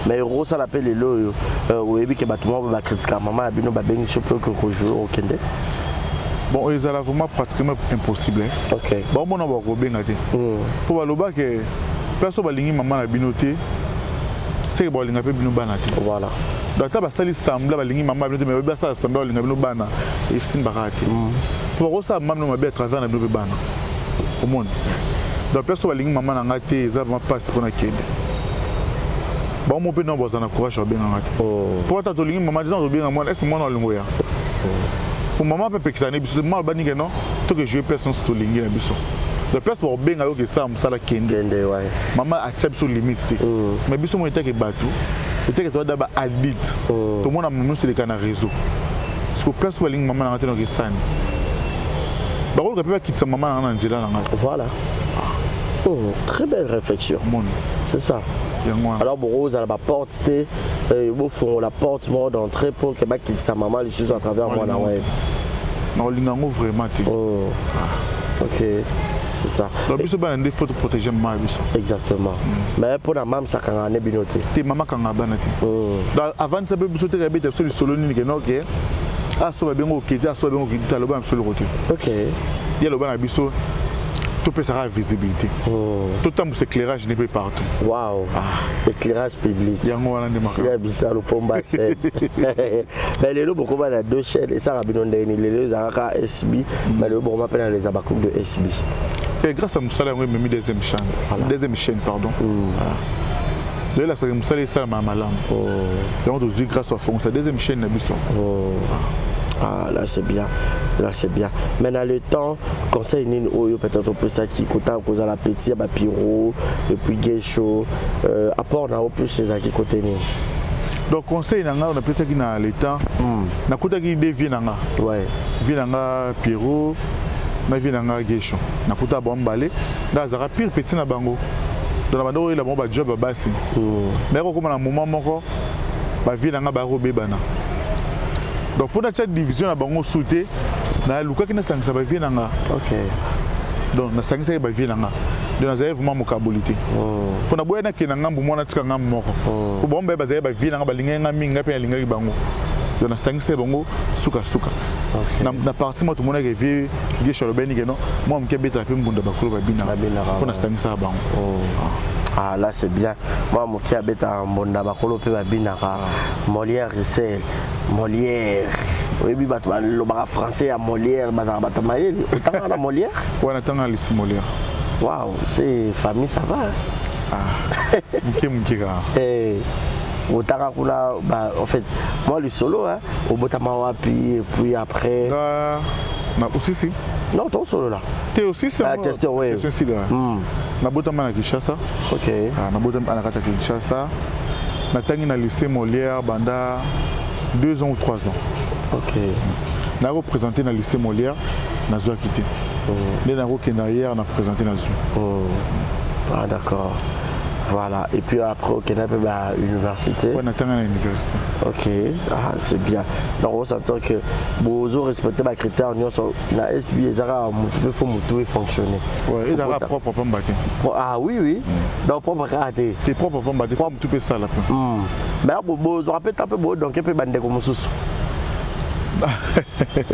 Mais okosala mpe lelo oyo oyebi ke bato moko bakritikaka mama ya bino babengi so mpe okoki kojoue okende. Bon, ezala vraiment pratiquement impossible. Ok. Baomona bakobenga te. Mpo baloba ke place oyo balingi mama na bino te, seke balinga mpe bino bana te. Voilà. Donc ata basali semblant balingi mama na bino te, mais basala semblant balinga bino bana esimbaka te. Mpo bakosala mama bino mabe à travers na bino mpe bana. Omona. Donc place oyo balingi mama na nga te eza vraiment mpasi mpona kende. Bango mpe nao bazala na courage babenganga te. Mpo ata tolingi mama te, ntango tobenga mwana, est-ce mwana alingo ya? Po mama mpe apekisaka na biso te, mama aloba nini non, toke jouer place nyonso tolingi na biso. Donc place bakobenga yo kesala mosala kende. Kende ouais. Mama atia biso limite te. Mais biso mo etake bato, etake toada ba adulte. Tomona mama nyonso eleka na réseau. Siko place oyo balingi mama na nga te noke esani. Bakoluka mpe bakitisa mama na nga na nzela na ngai. Voilà. Très belle réflexion. C'est ça. Alors bokozala ba porte te, bofongola porte moko d'entrée pour que bakitisa mama lisusu à travers mwana waye. Nakolinga yango vraiment te. Ok, c'est ça. Donc biso bana nde faut protéger mama ya biso. Exactement. Mais pour la mama sakanga ne bino te. Te mama kanga bana te. Donc avant ça biso te kabeta biso lisolo nini ke no ke aso babengo okete aso babengo okete aloba na biso eloko te. Ok. Ye aloba na biso topesaka visibilité. Totambwisa éclairage ne mpe partout. Wow. Éclairage public. Yango wana nde makambo. Sia bisalo pomba scène. Mais lelo bokoma na deux chaînes esaka bino ndenge nini? Lelo ezalaka SB, mais lelo bokoma mpe na les abakouk de SB. Et grâce à mosala yango ememi deuxième chaîne. Voilà. Deuxième chaîne, pardon. Lelo elasaka mosala esalama malamu. Yango tozwi grâce à fongisa deuxième chaîne na biso. Ah là c'est bien, là c'est bien. Mais dans le temps, conseil nini oyo peut-être opesaki kota kozala petit ya ba Piro et puis Gesho, apport na plus ezalaki côté nini? Donc conseil na nga napesaki na le temps, nakutaki deux vieux na nga. Ouais. Vieux na nga Pierrot, na vieux na nga Gesho. Nakuta bango mibale, nga azalaka pire petit na bango. Donc na bando oyela bango ba job ya basi. Mais kokoma na moment moko ba vieux na nga ba kobebana. Donc pour natia division na bango su te, nalukaki nasangisa ba vieux na nga. Ok. Donc nasangisaki ba vieux na nga. Donc nazalaki vraiment mokaboli te. Mpo na boya nakende na ngambu mwana tika ngambu moko. Mpo bango baye bazalaki ba vieux na nga balingaki nga mingi, nga mpe nalingaki bango. Donc nasangisaki bango sukasuka. Na parti moko tomonaki vieux Gesho alobaki ke non, mwa moke abetaka mpe mbunda bakolo babinaka. Mpo nasangisaka bango. Ah là c'est bien. Mwa moke abetaka mbunda bakolo mpe babinaka. Molière Russell, Molière. Oyebi bato balobaka français ya Molière, bazalaka bato mayele. Otangaka na Molière? Ouais, natangaka lycée Molière. Waouh, c'est famille ça va. Ah, moke moke kaka. Eh, otanga kuna ba, en fait, moi le solo hein, obotama wapi et puis après. Na na osisi. Non, ton solo là. Te osisi. Ah, question oui. Question si là. Nabotama na Kinshasa. Ok. Ah, nabotama na kati ya Kinshasa. Natangi na lycée Molière banda 2 ans ou 3 ans. Ok. Nako présenter na lycée Molière, nazwaki te. Nde nakokenda hier na présenter nazwi. Ah d'accord. Voilà, et puis après okenda mpe ba université. Ouais, natanga na université. Ok, ah, c'est bien. Donc osentir que bozo respecter ba critères nyonso na SB ezaka motu mpe fo motu efonctionner. Ouais, ezalaka propre pamba te. Ah oui oui. Donc propre kaka te. Te propre pamba te, fo motu mpe esala mpe. Mais bozwaka mpe ta mpe bodonke mpe bandeko mosusu.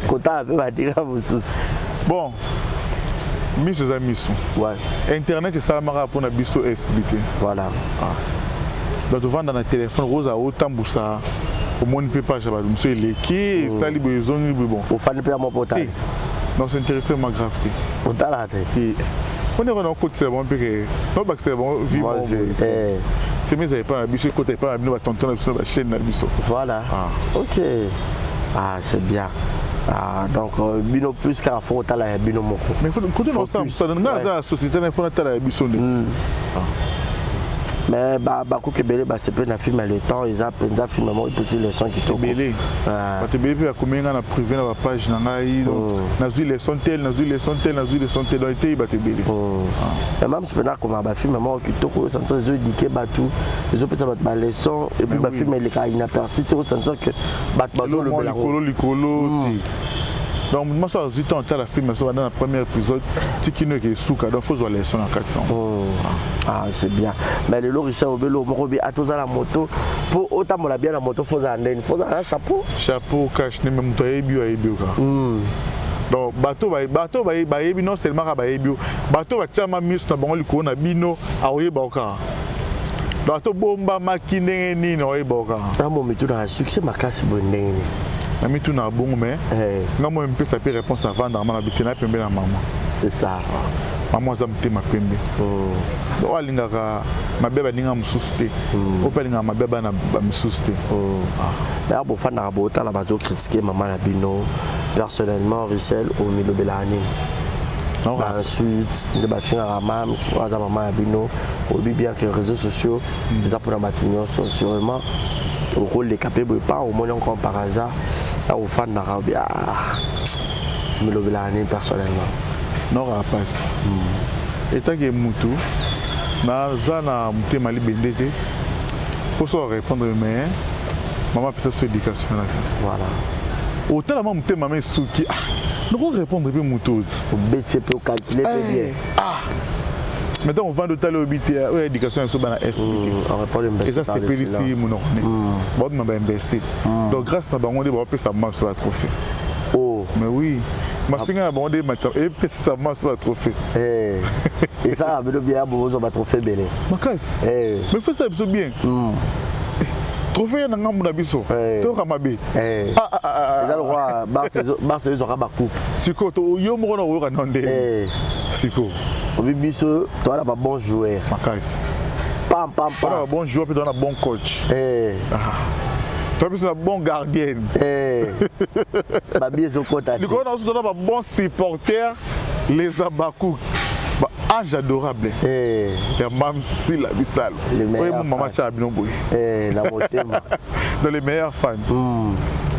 Kotala mpe bandeka mosusu. Bon, miso eza miso. Ouais. Internet esalamaka mpona biso SB te. Voilà. Ah. Donc tovanda na telefone okozala otambusa omoni mpe page ya bato mosusu eleki esali boye ezongi boye bon. Ofandi mpe ya moko otala. Te. Donc s'intéresser ma grave te. Otala te. Te. Mpona kona okotisela bango mpe ke nobakisela bango vie moko boye. Semi ezala epai na biso ekota epai na bino batonton na biso na bachaîne na biso. Voilà. Ah. Ok. Ah, c'est bien. Ah, donc euh, bino plus kaka fo otala ya bino moko. Mais faut kote na osala mosala ngai aza na société na fo natala ya biso nde. Mais bakoki ebele basepeli na film ya le temps eza mpenza film moko epesi leçon kitoko. Ebele. Bato ebele mpe bakomi ngai na privé na bapage na ngai donc nazwi leçon tel nazwi leçon tel nazwi leçon tel donc eteyi bato ebele. Mais même mpe nakoma bafilme moko kitoko oyo sentir ezo éduquer bato ezopesa bato baleçon et puis bafilme elekaka inaperçu te osentir que bato bazolobela likolo likolo te. Donc moto maso azwi temps otala film so banda na premier épisode tikino eke esuka donc fozwa leçon na kati yango. Ah, c'est bien. Mais lelo Richard obelo moko bi atoza na moto mpo otambola bien na moto fozala ndeni fozala na chapeau. Chapeau cache ne me moto ayebi yo ayebi yo kaka. Donc bato bato bayebi non seulement kaka bayebi yo bato batiama miso na bango likolo na bino akoyeba yo kaka. Bato bombamaki ndenge nini akoyeba yo kaka. Na mo mituna ya succès makasi boye ndenge nini? Na mituna ya bongo mais nga mo mpesa mpe réponse avandaka ma na bite na pembe na mama. C'est ça. Mama aza motema pembe. Donc alingaka mabe baninga mosusu te. Oyo mpe alingaka mabe bana misusu te. D'ailleurs bofandaka botala bazocritiquer mama na bino personnellement Richel omilobelaka nini? Bainsulte nde bafingaka mams oyo aza mama ya bino oyebi bien que réseaux sociaux eza mpona bato nyonso sûrement okoleka mpe boye pa omoni encore par hasard na ofandaka obi omilobelaka nini personnellement? Nokaka mpasi etake mutu naza na motema libende te mpo so répondre mais mama apesa biso éducation na te. Voilà. Otala ma motema ma esuki ah noko répondre mpe motu oti obeti mpe ocalcule mpe bien. Ah mais ntango ovandi otali oyebi te oyo éducation ya biso bana SB te eza sepelisi monoko ne baobima baimbécile. Donc grâce na bango nde baopesa mama biso batrophée. Mais oui, mafinga na bango nde epesisa mama biso batrophée. Esalaka bino bien bozwa batrophée ebele. Makasi. Mais faut esala biso bien. Trophée ya na ngambo na biso toyoka mabe. Eza lokwa Barça ezwaka bacoupe. Sikoyo yo moko na oyoka no nde sikoyo. Obi biso toza na babon joueur. Makasi. Pam pam pam. Toza na bon joueur mpe toza na bon coach. Toza biso na bon gardienne. Babi ezokota te. Likolo na biso toza na babon supporter les Abakouk. Ba ange adorable. Ya Mamsila Bisalo. Oyo mama tia bino boye. Na motema. Dans les meilleurs fans.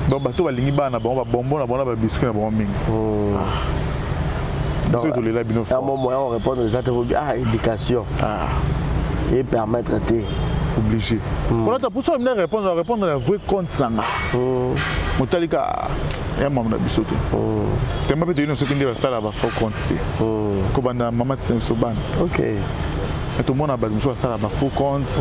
Donc bato balingi bana na bango babonbon na bango na babiscuit na bango mingi. Biso tolela bino fort. Mon moyen de répondre eza te ah éducation. Et permettre te. Obligé. Mpona ta poso bina répondre répondre na vrai compte nanga. Motalika ya mama na biso te. Temba mpe toyini soki nde basala ba faux compte te. Kobanda mama tina biso bana. Ok. Tomona bato mosusu basala ba faux compte.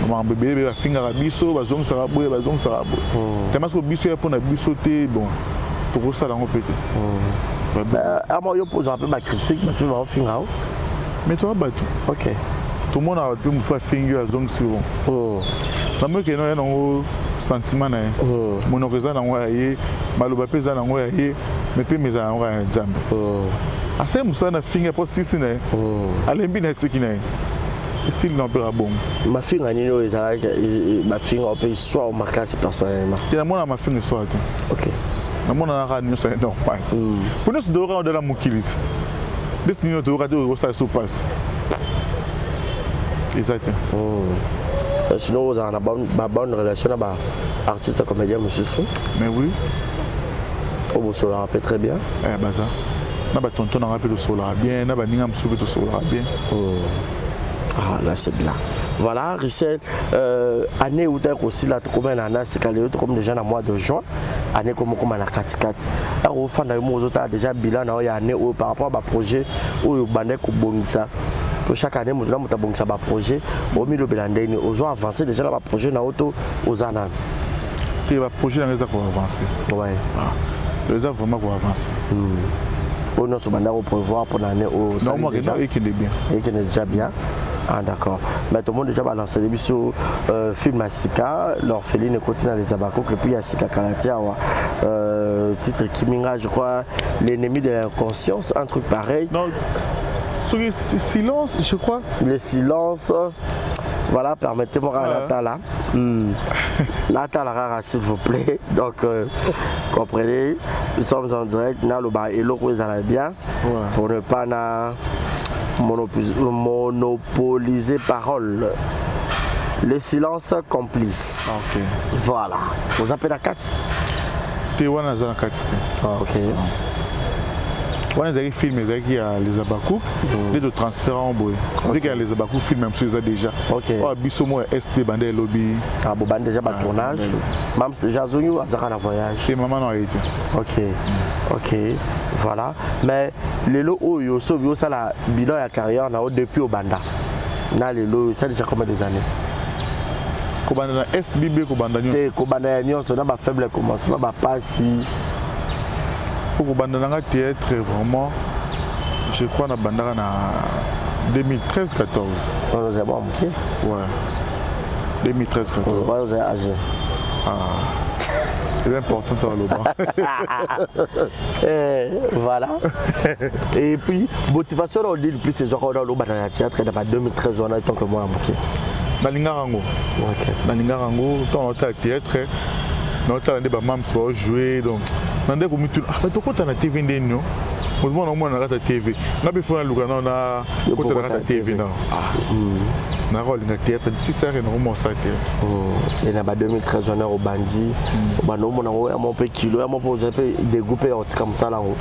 Makambo ebele ebele bafingaka biso bazongisaka boye bazongisaka boye. Temba soki biso ya mpona biso te bon tokosala yango mpe te. Ama yo ozwaka mpe bacritique bato mpe baofinga yo. Mais toza bato. Ok. Tomona bato mpe motu afingi oyo azongisi bon. Namoki eno ya nango sentiment na ye. Monoko eza nango ya ye, maloba mpe eza nango ya ye, mais mpe eza nango ya Nzambe. Asali mosala na finga mpo sisi na ye. Alembi na etiki na ye. Esili na mpeka bongo. Mafinga nini oyo ezalaki bafinga mpe histoire makasi personnellement? Te namona mafinga histoire te. Ok. Namona naka nyonso ya normal. Mpo nyonso toyoka odala mokili te. Ndesi nini toyoka te okosala so pasi. Eza te. Sinon ozala na babonne relation na baartiste comédien mosusu? Mais oui. Oyo bosolaka mpe très bien? Baza. Na batonton nanga mpe tosolaka bien, na baninga mosusu mpe tosolaka bien. Ah là c'est bien. Voilà, Richel, euh, année où t'as kosila tokomi na na sika lelo tokomi déjà na mois de juin, année comme comme na katikati. Alors ofanda yo mozo ta déjà bilan na ya année oyo par rapport à ba projet oyo bande kobongisa. Pour chaque année moto na moto abongisa ba projet, omilobela ndeni ozo avancer déjà na ba projet na oto oza nanu. Te ba projet na eza ko avancer. Ouais. Ah. Eza vraiment ko avancer. Oyo nyonso banda koprévoir mpona année oyo Non, moi, ekende bien. Ekende déjà bien. Ah d'accord. Mais tout le monde déjà balancé biso euh, film ya sika, l'orpheline ekoti na les abakok et puis ya sika kalati awa. Euh, titre Kiminga, je crois l'ennemi de l'inconscience, un truc pareil. Non. Silence, je crois. Le silence. Voilà, permettez-moi ouais. Natala. Natala rara s'il vous plaît. Donc euh, comprenez, nous sommes en direct naloba eloko ezala bien ouais. pour ne pas na monopoliser parole. Le silence complice. Ok. Voilà. Vous appelez la 4 Te wana aza na kati te. Ah, ok. Wana ezalaki film ezalaki ya les Abakouk nde totransfere yango boye ezalaki ya les Abakouk film ya mosusu eza déjà oyo biso moko ya sp banda elobi. Ah, bobandi déjà batournage. Mams déjà azongi ou azaka na voyage? Te, mama no aye te. Ok, voilà. Mais lelo oyo soki osala bilan ya carrière na yo depuis obanda na lelo oyo, ça déjà combien des années? Kobanda na SBB, kobanda nyonso? Te, kobanda ya nyonso na bafaible commencement, bapasi. Po kobanda nanga théâtre vraiment, je crois na bandaka na 2013 14. Ozali mwa moke. Ouais, 2013 14. Ozali âgé. Ah, c'est important toloba. Eh, voilà. Et puis motivation na olili plus ezwaka wana olobana na théâtre na ba 2013 wana tant que mwana moke? Nalingaka yango. Nalingaka yango. Ntango naotala théâtre, naotala nde bamams baojoue, donc na nde komituna: ah, bato okota na TV nde nio moto mwana omona na kati ya TV, nga mpe fo naluka nao na kota na kati ya TV nao. Naka kolinga théâtre si sare nakoma osala théâtre. E na ba 2013 wana obandi, obanda omona yango ya mwa mpe kilo ya mwa mpe ozali mpe dégoût mpe ya kotika mosala yango,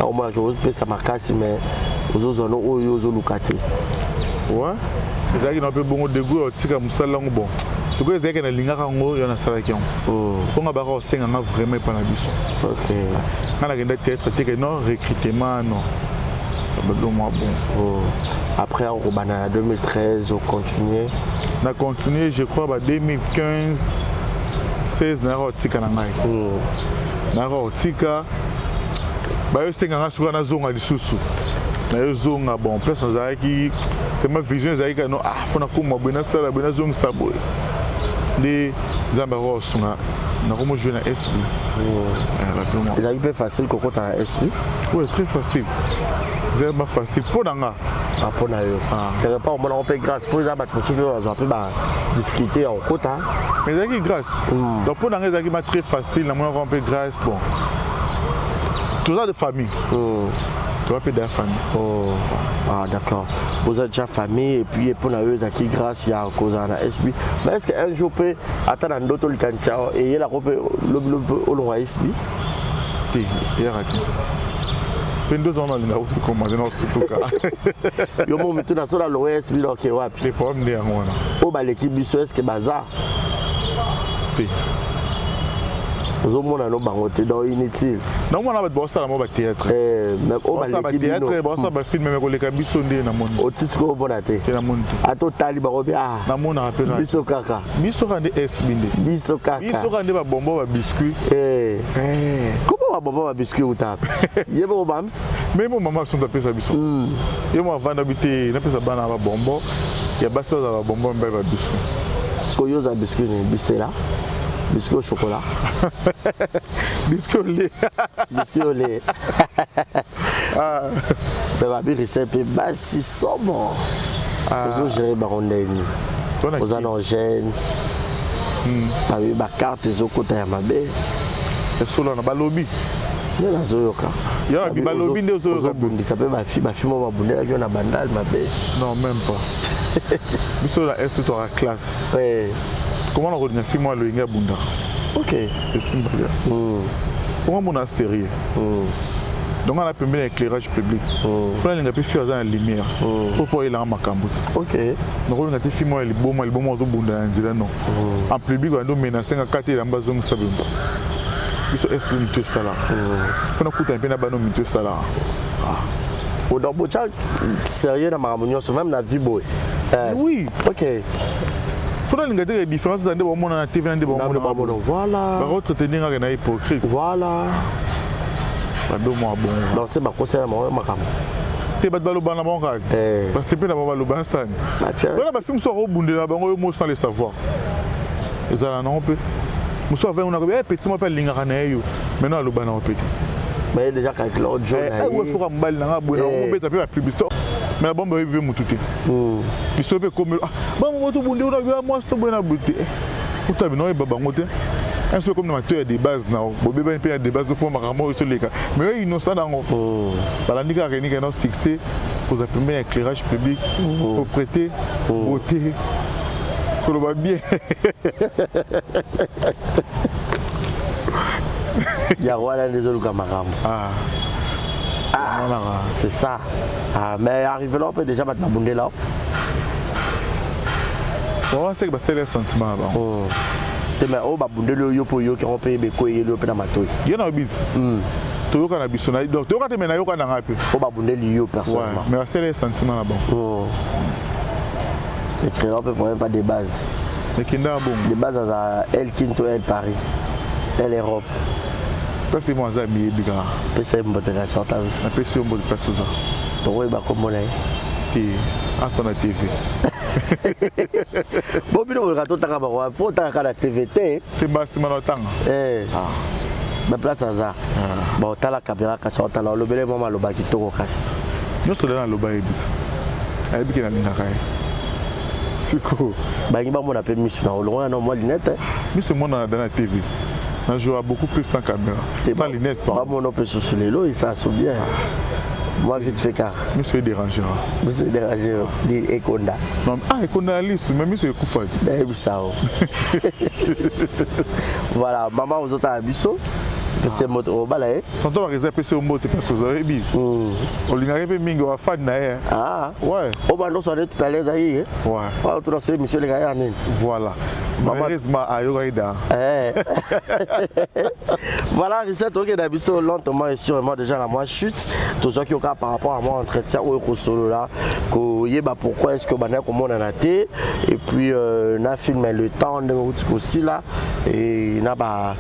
omonaki ozopesa makasi mais ozozwa no oyo ozoluka te. Ouais, ezalaki na mpe bongo dégoût ya kotika mosala yango. Bon, tokoki ezalaki nalingaka yango, yo nasalaki yango mponga baka kosenga nga vraiment epa na biso. Nga nakenda théâtre teke non recrutement, non babilo mwa bon. Après okobanda na 2013, ocontinue? Na continue, je crois ba 2015 16 nayaka kotika na ngai, nayaka kotika, bayosenga nga soki nazonga lisusu, nayozonga. Bon, place nazalaki tellement vision ezalaki kano, ah, fo nakóma boye, nasala boye, nazongisa boye, nde Nzambe akoka kosunga, nakomo jouer na SB. Ezalaki mpe facile kokota na SB? Oui, très facile, ezalaki facile mpo na nga. Mpo na yo, quelque part omonako mpe grâce, mpo eza bato mosusu mpe bazwa mpe badifficulté ya kokota. Mais ezalaki grâce. Donc mpo na nga ezalaki ma très facile, namonaka mpe grâce. Bon, toza de famille, toza mpe da famille. Ah d'accord, boza déjà famille. Et puis mpo na yo ezalaki grâce ya kozala na SB. Mais est ce que un jour mpe ata na ndoto likanisi eyelako mpe lobilobi mpe olongwa SB? Te, eyaka te mpe ndoto wana alingaka kokomande na osutuka. Yo mo mituna so nalongwa SB, oke wapi? Le problème nde yango wana. Oyo baleki biso, est ce que baza? Te. Ozomona no bango te, donc inutile. Naomona bato baosala mo bathéâtre. Oyo baleki bino. Baosala bafilm me koleka biso nde namoni. Oti sikoyo omona te? Te, namoni te. Ata otali bango mpe, ah. Namonaka mpe. Biso kaka. Biso kaka nde SB nde. Biso kaka. Biso kaka nde babombo, babiscuit. Koma babombo, babiscuit uta ye moko bams. Me mo mama sonto apesa biso, ye mo avanda bi te, napesa bana babombo ya basi, bazala babombo, mibali babiscuit. Sikoyo yo oza biscuit nini? Bistela, biscuit au chocolat? Biscuit au lait. Biscuit au lait. Me babirisa mpe basi somo, ozogere bango ndeni? Oza na jeune, babi bacarte ezokota ya mabe. Esolo na balobi. Nde nazoyoka. Ya balobi nde ozoyoka. Ozobundisa mpe bafi, bafi mo babundelaki yo na bandale mabe. Non, même pas. Biso na est toaka classe. Comment nakolinga fille moko aloyenge abundaka? Esimba lia onga mona sérieux. Donc nga na pembeni ya éclairage public. Faut nalinga mpe fille aza na lumière. Po po ayelanga makambo te. Ok. Nakolinga te fille moko ya liboma, liboma azobunda na nzela non. En public bando menace nga kati elamba azongisa bemba. Biso est mitu esalaka. Faut nakutana mpe na bana mitu esalaka. Ah. Donc botya sérieux na makambo nyonso même na vie boye. Oui. Ok. Faut nalinga te différence eza nde bamona na TV na nde bamona. Voilà. Bakotraite ngaka na hypocrite. Voilà. Bado mwa bongo. Donc c'est bakosela bango makambo. Te bato balobana na bango kaka. Parce que mpe na bango balobana sani. Wana bafilme mosusu akobundela bango yo mo sans le savoir. Ezala nango mpe. Mosusu avandi kuna akobi petit moko mpe alingaka na ye yo. Maintenant aloba nango mpe te. Mais déjà calcule ojo na ye. Foka mobali na nga boye na obeta mpe ba publicité. Mais na bomba oyebi mpe motu te. Biso mpe ekomi ah bango moto bunde una bia mwasi to boye na boye te. Ota bino oyeba bango te. Un peu comme na matoyi ya de base na bobebani mpe ya de base mpo makambo oyo ezoleka mais oyo innocent nango balandi kaka kenika na succès kozala pembeni ya éclairage public, propreté, beauté, koloba bien. Yango wana nde ezoluka makambo. Ah. Ah, c'est ça. Ah, mais arrivé là, on peut déjà battre babundela. Wana seke basali ya sentiment na bango. Te mais oyo babundeli oyo mpo oyoki yango mpe eyeba ekoyeli yo mpe na matoi. Ye na obi toyoka na biso na donc toyoka te mais nayoka na ngai mpe. Oyo babundeli yo personnellement. Ouais, mais basali ya sentiment na bango. Écrire mpe problème pas de base. Ekendaka bongo. De base aza El Kinto, El Paris, El Europe. Place mo aza miyebi kaka. Pesa ye mbote kasi ota biso. Napesi yo mbote place oza. Tokoyeba kombo na ye. Te, ata na TV. Bo bino boleka totanga bango, fo otanga kaka na TV te. Te mbala nsima na otanga. Eh. Ba place aza. Ba otala caméra kasi otala olobele mwa maloba kitoko kasi. Nyonso nde naloba yebi te. Ayebi ke nalingaka ye. Sikoyo. Balingi bamona mpe miso na olongola na mwa lunette. Miso emonana da na TV. Na jouera beaucoup plus sans caméra. Sans lunettes, pardon. Bamona mpe susu lelo, ça se bien. Moi vite fait car. Miso edérangera. Miso edérangera. Di ekonda. Non, ah ekonda na lisu, mais miso ekufa. Nayebisa o. Voilà, maman ozotala biso. Pese moto obala ye. Tonton Bareza apesi yo mbote place oza oyebi. Olingaki mpe mingi wa fan na ye. Ah. Ouais. Obanda oswana tout à l'heure ezali ye. Ouais. Wana tuna so émission eleka ya nini. Voilà. Malheureusement ayokaki da. Eh. Voilà, recette ok na biso lentement et sûrement déjà la moi chute. Tozwaki oka par rapport à moi entretien oyo kosolola koyeba pourquoi est-ce que banda komonana te et puis na film le temps ndenge outi kosila et na ba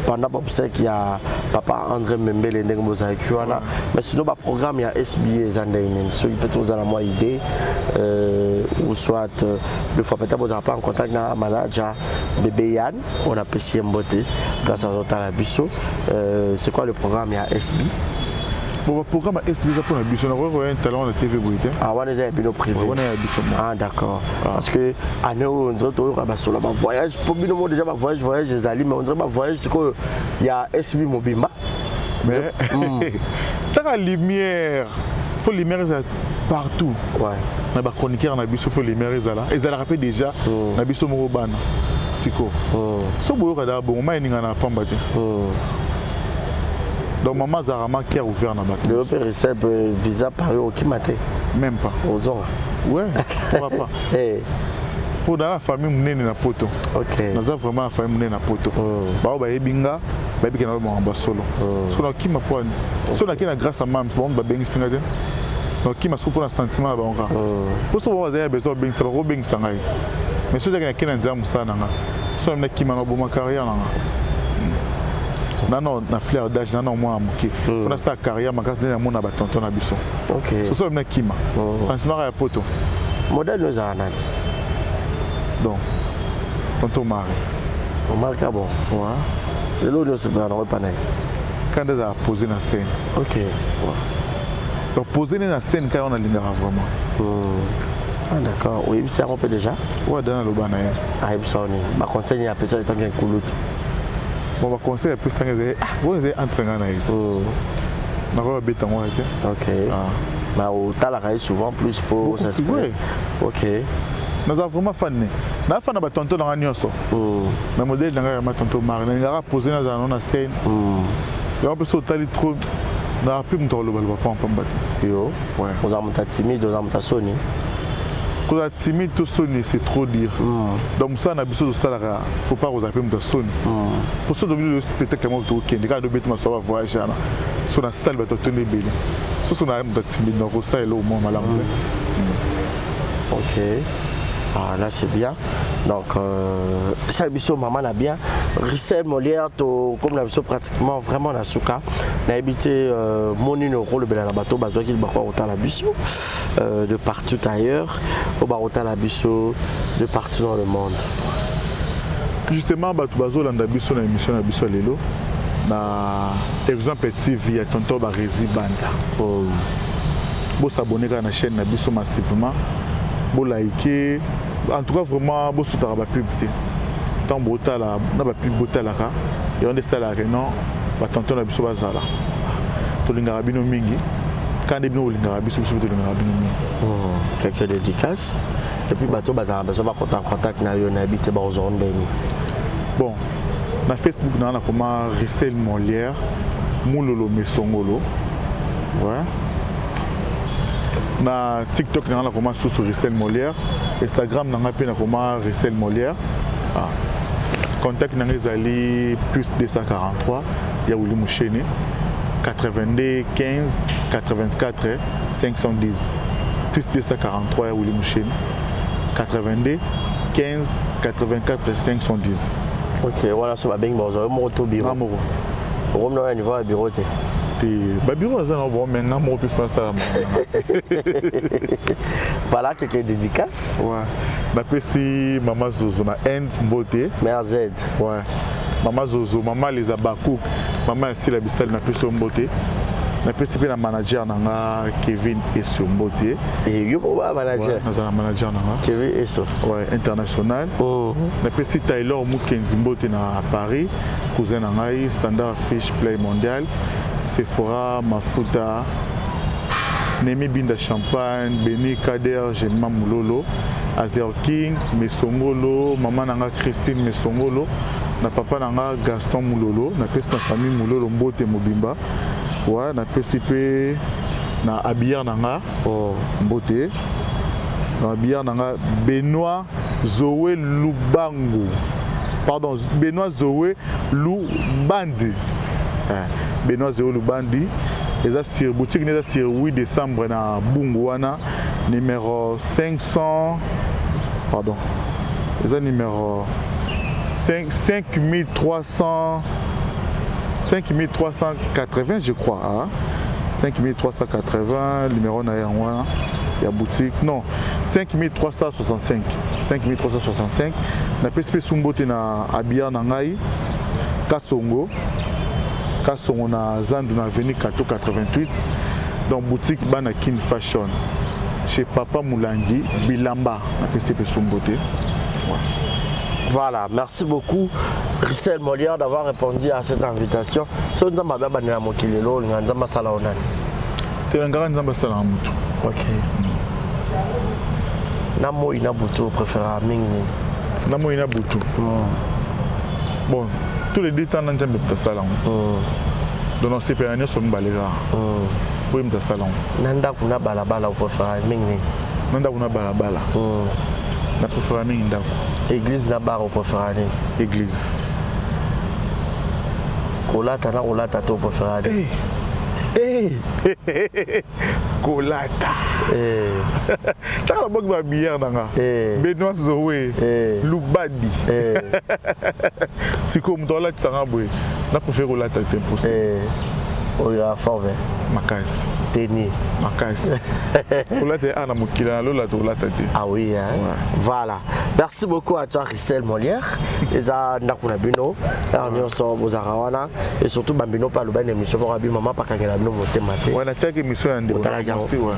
pendant obsèque ya papa André Mbembele ndenge bozalaki wana. Mais sinon ba programme ya SBA eza ndenge nini soki peut-être ozala mwa idée ou soit deux fois peut-être bozala pas en contact na manager bébé Yann, on a apesi ye mbote place azotala biso. C'est quoi le programme ya SB? Bon, ba programme ya SB eza mpona biso, nakoki koya talent na TV boye te. Ah, wana eza ya bino privé. Wana ya biso. Ah, d'accord. Parce que année oyo on dirait toyoka basola ba voyage po bino mo déjà ba voyage voyage ezali, mais on dirait ba voyage sikoyo ya SB mobimba. Mais taka lumière, faut lumière ezala partout. Ouais. Na ba chroniqueur na biso faut lumière ezala. Ezalaka mpe déjà na biso moko bana. Siko. So boyoka da bongo mai ninga na pamba te. Donc maman azalaka ma cœur ouvert na bato. Lelo mpe recep visa Paris okima te. Même pas. Ozonga. Ouais, pourquoi pas. Eh. Pour dans la famille munene na poto. OK. Naza vraiment la famille munene na poto. Ba ba yebi nga, ba yebi ke na ba solo. Parce que na kima po ani. So na kina grâce à mam, bon ba bengi singa te. Na kima so pour na sentiment na bango. Pour so ba za besoin bengi sa ba ko bengi sanga. Mais so za kina nza musala na nga. So na kima na boma carrière na nga. Nano na fleur d'âge nano mwana moke. Faut na sa carrière makasi na mona ba tonton na biso. OK. So so na kima. Sentiment ya poto. Modèle nous a nani. Donc tonton Marie. Omar Kabo. Ouais. Le lot nous c'est pas dans le panel. Quand elle a posé la scène. OK. Ouais. Donc poser la scène quand on a l'ingara vraiment. Ah d'accord. Oui, c'est un peu déjà. Ouais, dans le bana. Ah, ça on est. Ma conseil a appelé ça étant qu'un couloute. Bon, ma conseil a appelé ça ah, vous êtes entraîné na ici. Na ko beta moi été. OK. Ah. Bah au talaka souvent plus pour s'inspirer. OK. Naza vraiment fan né. Na fan ba tonton na nyonso. Mais modèle na ma tonton Marie, na ngara poser na na scène. Yango mpe so otali trop na mpe moto akolobaloba pampamba te. Yo oza moto ya timide, oza moto ya soni? Kozala timide to soni, c'est trop dire. Donc mosala na biso tosalaka, faut pas kozala mpe moto ya soni, po so tobili spectacle moko, tokokende kaka, tobeti masolo ya voyage wana, so na sale bato atondi ebele. Soso na moto ya timide, na kosala eloko moko malamu te. Ok, ah, là c'est bien. Donc ça biso maman na bien Rissel Molière, to comme na biso pratiquement vraiment na suka. Nayebi te monino okolobela na bato bazwaki bakwa kotala biso de partout ailleurs, oyo bakotala biso de partout dans le monde. Justement, bato bazolanda biso na émission na biso ya lelo na Exemple TV ya tonton Baresi Banza, bosabone kaka na chaîne na biso massivement, bolike en tout cas vraiment, bosutaka bapub te. Ntango botala na bapub, botalaka yango nde esalaka non batonton na biso bazala. Tolingaka bino mingi kaka nde bino bolingaka biso, biso mpe tolingaka bino mingi. Quelques dédicaces et puis bato bazala besoin bakota en contact na yo, nayebi te bakozwa ndeni. Bon, na Facebook na nga nakoma Risel Molière Mulolo Mesongolo, ouais. Na TikTok na nga nakoma susu Risel Molière, Instagram na nga mpe nakoma Risel Molière. Ah. Contact na nga ezali plus 243 ya Willi Mushene 82 15 84 510, plus 243 ya Willi Mushene 82 15 84 510. Ok, wana so babengi, bazwa yo moko to bureau? Nga moko. Okomi na niveau ya bureau te? Te, babureau aza na bon, mais nga moko mpe fo nasala. Voilà, quelques dédicaces. Ouais, napesi mama Zozo na Inde mbote. Mère Z. Ouais, mama Zozo, mama les Abakouk, mama ya Sila Bisali, napesi yo mbote. Napesi mpe na manager na nga Kevin Eso mbote. Yo mpo ba manager? Naza na manager na nga. Kevin Eso. Ouais, international. Napesi Taylor Mukenzi mbote na Paris, cousin na ngai, Standard Fish Play Mondial, Sephora Mafuta, Nemi Binda Champagne, Beni Kader, Jemma Mulolo, Azer King Mesongolo, mama na nga Christine Mesongolo na papa na nga Gaston Mulolo. Napesi na famille Mulolo mbote mobimba wa. Napesi mpe na habilleur na nga mbote, na habilleur na nga Benoît Zoé Lubangu, pardon, Benoît Zoé Lubandi. Eh, Benoît Zoé Lubandi eza sur boutique, eza sur 8 décembre na Bungu wana, numéro 500, pardon, eza numéro 5, 5300, 5380 je crois, hein? 5380 numéro na yango wana ya boutique, non, 5365, 5365. Napesi mpe sumbote na habilleur na ngai Kasongo Kasongo na Zandu na avenue Kato 88, donc boutique Bana Kin Fashion chez Papa Moulangi Bilamba. Napesi mpe sumbote, ouais. Voilà, merci beaucoup Christelle Molière d'avoir répondu à cette invitation. So nzambe abe abandela mokili lelo, olinga nzambe asala o nani? Te, ngaka nzambe asalaka motu. Ok. Na moi na butu, préférera mingi nini? Na moi na butu? Bon, tous les deux temps na nzambe moto asala yango. Donc nasepela nyonso mibale kaka oyo moto asala yango. Na ndako na balabala, opréférera mingi nini? Na ndako na balabala, na préférera mingi ndako. Église na bar, opréférera nini? Église. Kolata na kolata te, opréférera nini? Kolata. Taka naboki babiere na nga Benoit Zoe Lubadi. Sikoyo moto alatisanga boye, na préféré kolata te, impossible. Oyo ya forme. Makasi. Teni. Makasi. Kolata a na mokili na lola, tolata te. Ah oui, hein? Ouais. Voilà, merci beaucoup à toi Richel Molière. Eza ndako na bino, heure nyonso bozalaka wana, et surtout bambino mpe aloba na émission moko abi mama pakangela bino motema te. Ouais, natiaki émission ya ndeko. Otalaki yango? Merci, ouais.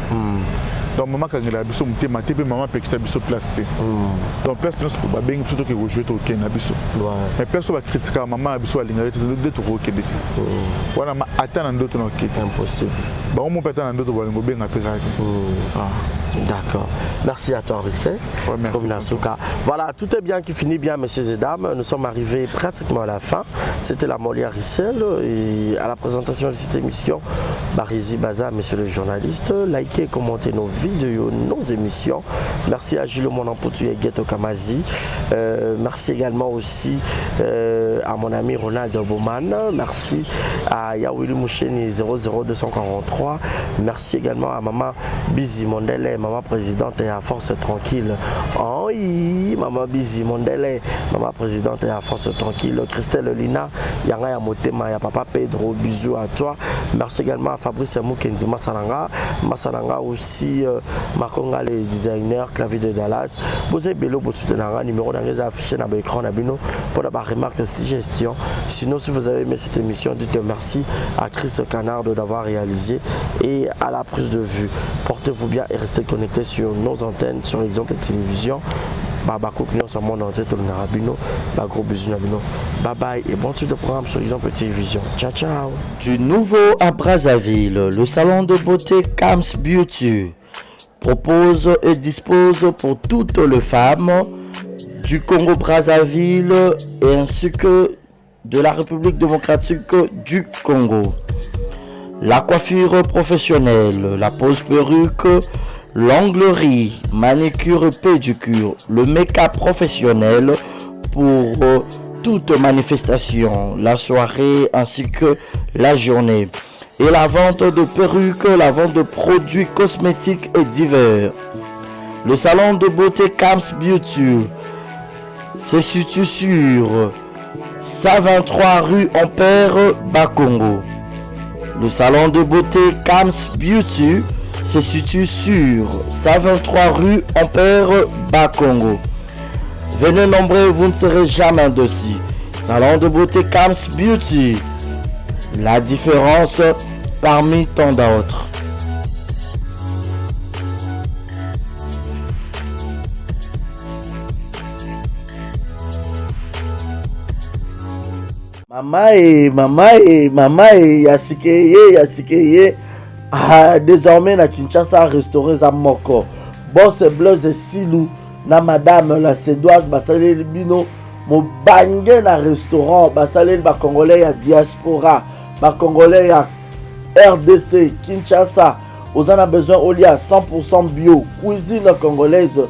Donc mama akangela biso motema te, mpe mama apekisa biso place te. Donc place nyonso babengi biso, toke kojouer, tokokende na biso. Mais place oyo bakritikaka mama na biso, balingaka te nde tokokende te wana. Ata na ndoto na okete. Impossible. Bango mo mpe ata na ndoto balingi obenga mpe kaka te. Ah. D'accord. Merci à toi, Risset. Ouais, merci. Comme Nasuka. Voilà, tout est bien qui finit bien, messieurs et dames. Nous sommes arrivés pratiquement à la fin. C'était la Molière Rissel et à la présentation de cette émission, Barizi Baza, monsieur le journaliste. Likez, commentez nos vidéos, nos émissions. Merci à Gilles Monamputu et Ghetto Kamazi. Euh, merci également aussi euh, à mon ami Ronald Bowman. Merci à Yawili Moucheni 00243. Merci également à maman Bizi Mondele, maman présidente et à Force Tranquille. Oh, oui, maman Bizi Mondele, maman présidente et à Force Tranquille. Christelle Lina, Yanga ya Motema, ya papa Pedro, bisous à toi. Merci également à Fabrice Moukendi Masalanga, Masalanga aussi, euh, Makonga les designers, clavier de Dallas. Vous avez bello pour soutenir numéro dans affiché dans l'écran pour la remarque, suggestion. Sinon, si vous avez aimé cette émission, dites merci à Chris Canard d'avoir réalisé et à la prise de vue. Portez-vous bien et restez connectés sur nos antennes, sur Exemple Télévision. Baba nyonso monde entier tolingaka bino ba gros bisous na bino bye bye et bonne suite de programme sur Exemple Télévision. Ciao ciao. Du nouveau à Brazzaville, le salon de beauté Kams Beauty propose et dispose pour toutes les femmes du Congo-Brazzaville et ainsi que de la République démocratique du Congo. La coiffure professionnelle, la pose perruque, l'onglerie, manicure et pédicure, le make-up professionnel pour euh, toute manifestation, la soirée ainsi que la journée. Et la vente de perruques, la vente de produits cosmétiques et divers. Le salon de beauté Kams Beauty se situe sur 123 rue Ampère Bakongo. Le salon de beauté Kams Beauty se situe sur 123 rue Ampère Bakongo. Venez nombreux, vous ne serez jamais indécis. Salon de beauté Kams Beauty. La différence parmi tant d'autres. Mama e, mama e, mama e, ya sika eye, ya sika eye. Ah, désormais na Kinshasa restaurant eza moko. Boss Blaise Silu na madame la Cédoise basaleli bino mobange na restaurant basaleli ba congolais ya diaspora, ba congolais ya RDC Kinshasa. Oza na besoin olia 100% bio, cuisine congolaise.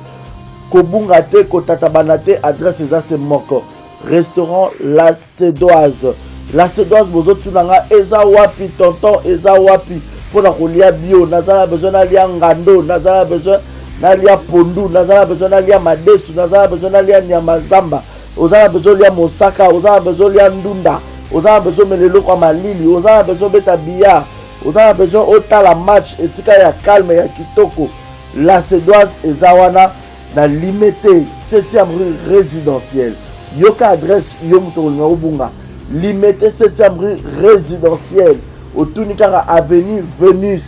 Kobunga te, kotatabana te, adresse eza se moko. Restaurant La Cédoise. La Cédoise bozotuna nga eza wapi tonton, eza wapi mpona kolia bio? Naza na besoin nalia ngando, naza na besoin nalia pondu, naza na besoin nalia madesu, naza na besoin nalia nyama zamba. Oza na besoin olia mosaka, oza na besoin olia ndunda, oza na besoin omela eloko ya malili, oza na besoin obeta billard, oza na besoin otala match esika ya calme ya kitoko. La Cédoise eza wana na Limete 7e rue résidentielle. Yoka adresse yo moto okolinga obunga. Limete 7e rue résidentielle. Otuni kaka avenue Venus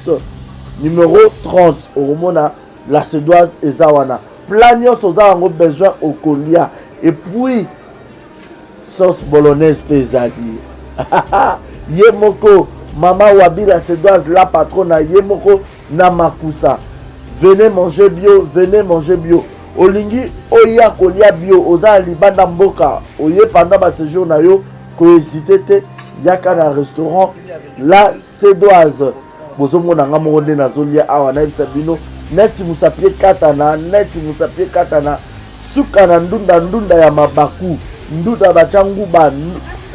numéro 30 okomona la Cédoise eza wana. Plat nyonso oza yango besoin okolia. Et puis sauce bolognaise mpe ezali. Ye moko mama Wabi la Cédoise la patronne ye moko na makusa. Venez manger bio, venez manger bio. Olingi oya kolia bio, oza na libanda mboka, oye pendant ba séjour na yo, ko hésiter te, yaka na restaurant la Cédoise. Bozomona nga moko nde nazolia awa, nayebisa bino neti musapi ekatana, neti musapi ekatana, suka na ndunda, ndunda ya mabaku, ndunda batia nguba.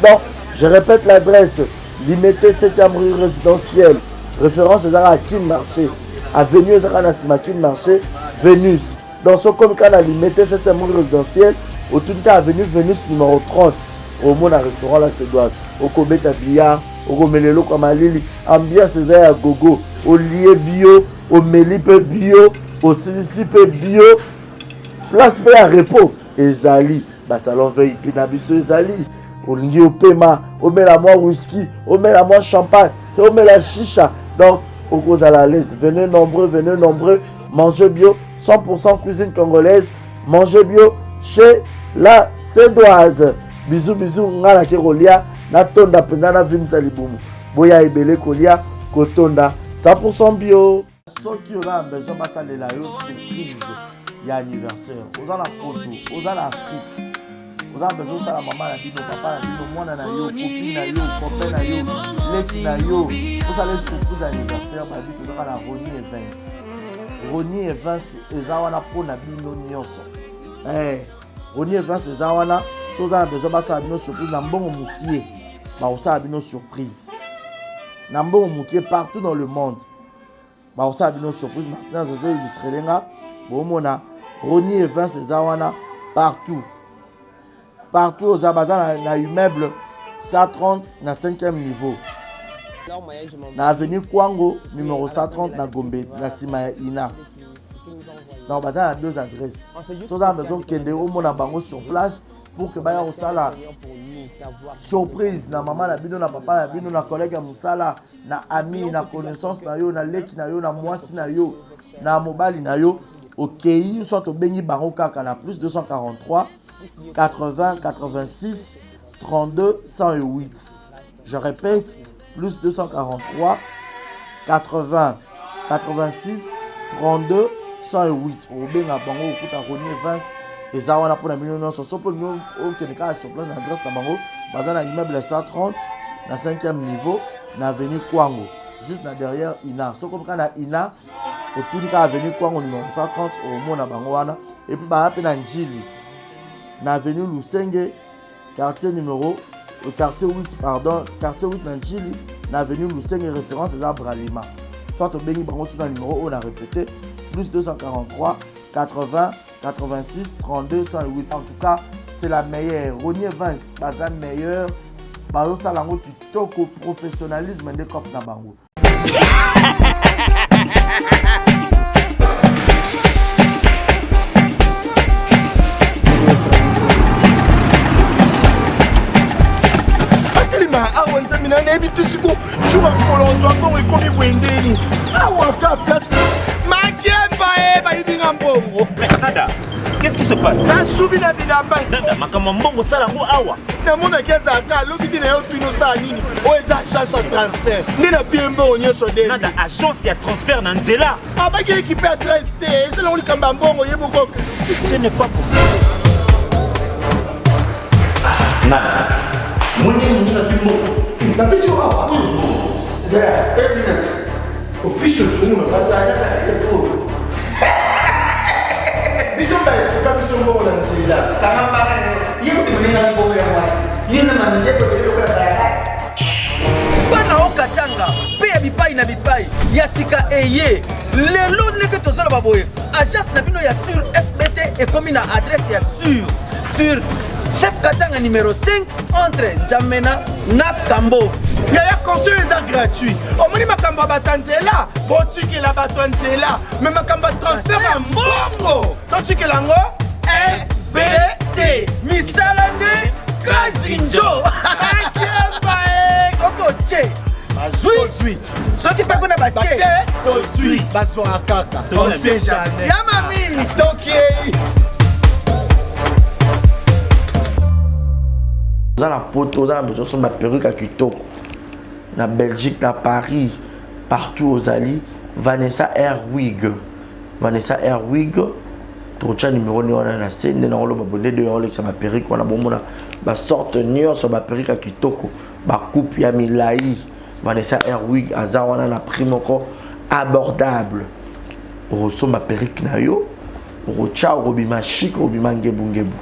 Donc, je répète l'adresse, Limete 7e rue résidentielle. Référence ezaka Kin Marché. Avenue ezaka na sima Kin Marché, Venus. Donc soki okomi kaka na Limete 7e rue résidentielle, otuni kaka avenue Venus numéro 30, omona restaurant La Cédoise. Okobeta billard, okomela eloko ya malili, ambiance eza ya gogo, olie bio, omeli pe bio, osilisi pe bio, place pe ya repos ezali. Ba salon VIP na biso ezali. Olingi opema, omela mwa whisky, omela mwa champagne, omela shisha. Donc okozala à l'aise. Venez nombreux, venez nombreux, mangez bio, 100% cuisine congolaise, mangez bio chez la Cédoise. Bisous bisous, nga nake kolia, natonda mpenza na vimisa libumu. Boya ebele kolia, kotonda 100% bio. Soki oza na besoin basalela yo surprise ya anniversaire, oza na poto, oza na Afrique, oza na besoin osala mama na bino, papa na bino, mwana na yo, copine na yo, copain na yo, leki na yo, osala surprise ya anniversaire, babi tozaka na Rony Events. Rony Events eza wana mpo na bino nyonso. Eh, Rony Events eza wana, so oza na besoin basala bino surprise na mbongo mokie, bakosala bino surprise na mbongo mokie partout dans le monde. Bakosala bino surprise. Martinez azo illustrele nga, bomona Rony Events eza wana partout. Partout oza baza na immeuble 130 na 5e niveau. Na avenue Kwango numéro 130 na Gombe na sima ya Ina. Donc baza na deux adresses. Toza na besoin kende omona bango sur place pour que baya kosala surprise na mama na bino, na papa na bino, na collègue ya mosala, na ami, na connaissance na yo, na leki na yo, na mwasi na yo, na mobali na yo. Okei soit obengi bango kaka na plus 243 80 86 32 108. Je répète, plus 243 80 86 32 108. Obenga bango okuta Rony Events eza wana mpona bino nyonso. So mpo bino okende kaka sur place na adresse na bango, baza na immeuble 130 na 5e niveau na avenue Kwango, juste na derrière Ina. Soki okomi kaka na Ina, otuni kaka avenue Kwango numéro 130, omona bango wana. Et puis baza mpe na Njili na avenue Lusenge, quartier numéro, quartier 8, pardon, quartier 8 na Njili na avenue Lusenge, référence eza Bralima. Soit obengi bango sur na numéro oyo na répété, plus 243 80 86 32 108. En tout cas, c'est la meilleure. Rony Evans baza meilleur, bazosala yango kitoko, professionnalisme nde cop na bango. Atelema awa, nzambe na nayebi te siko jour ya mokolo ozwa mbongo ekomi boye ndeni awa ka place makemba e bayibi nga mbongo. Nada, qu'est-ce qui se passe? Nasubi na bilamba. Nada, makambo ya mbongo osala yango awa. Namonaki azalaka alobi te na yo tuni osala nini, oyo eza agence ya transfert nde na pie mbongo nyonso de. Nada, agence ya transfert na nzela. Abaki ekipe ya 13 te, eza nango likambo ya mbongo ye moko. Ce n'est pas possible. Nada, moni moninga azwi mbongo. Napesi yo awa. Zela, une minute. Opiso tshungu na bato agence ya efo. Biso baefuka biso mbongo na nzela. Kanga mbanga yo. Ye kutu moninga mbongo ya mwasi. Ye na mandeko ebele lokola bayakasi. Bana okatanga mpe ya bipai na bipai ya sika eye lelo ndenge tozoloba boye, agence na bino ya sur FBT ekomi na adresse ya sur chef Katanga numéro 5 entre N'Djamena na Kambo. Yaya, conseil eza gratuit. Omoni makambo ya bato ya nzela, botikela bato ya nzela, me makambo ya transfert ya mbongo totikela yango FBT. Misala nde kasi njo Akemba e. Soki otie bazwi, soki mpe kuna batie tozwi, bazwaka kaka, on sait jamais. Ya mami tokiei. Oza na poto, oza na besoin osomba perruque ya kitoko na Belgique, na Paris, partout ozali, Vanessa Airwig, Vanessa Airwig, tokotya numéro nde wana na se nde nakoloba bonde de olekisa ba perruque wana, bomona ba sorte nyonso ba perruque ya kitoko, ba coupe ya milai. Vanessa Airwig aza wana na prix moko abordable. Okosomba perruque na yo, okotya, okobima chic, okobima ngebungebu.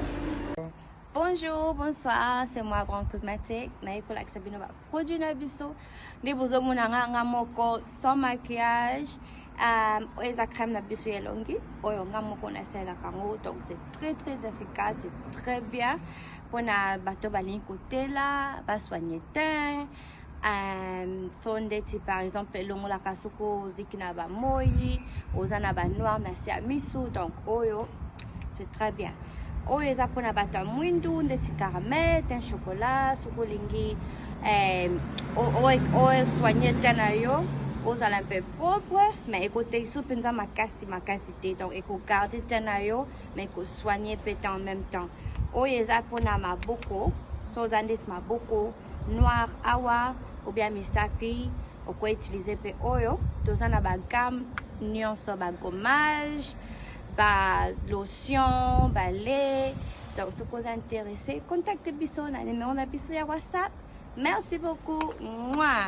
Bonjour, bonsoir, c'est moi Grand Cosmétique. Naye kolakisa bino ba produit na biso. Nde bozomona nga nga moko sans maquillage. Oyo eza crème na biso ya elongi oyo nga moko nasalelaka yango, donc c'est très très efficace, c'est très bien mpona bato balingi kotela basoigne teint. So ndeti par exemple elongolaka soki oziki na bamoi, oza na banoir na se ya misu, donc oyo c'est très bien. Oyo eza mpona bato ya mwindu ndeti caramel, teint chocolat, soki olingi osoigne teint na yo ozala mpe propre, mais ekotelisa mpenza makasi makasi te, donc ekogarde teint na yo mais ekosoigne mpe teint en même temps. Oyo eza mpona maboko, so oza ndeti maboko noir awa ou bien misapi. Oko utiliser pe oyo. Toza na ba gamme nyonso, ba gommage, ba lotion, ba lait. Donc soki oza intéressé, contacte biso na numéro na biso ya WhatsApp. Merci beaucoup. Mwah.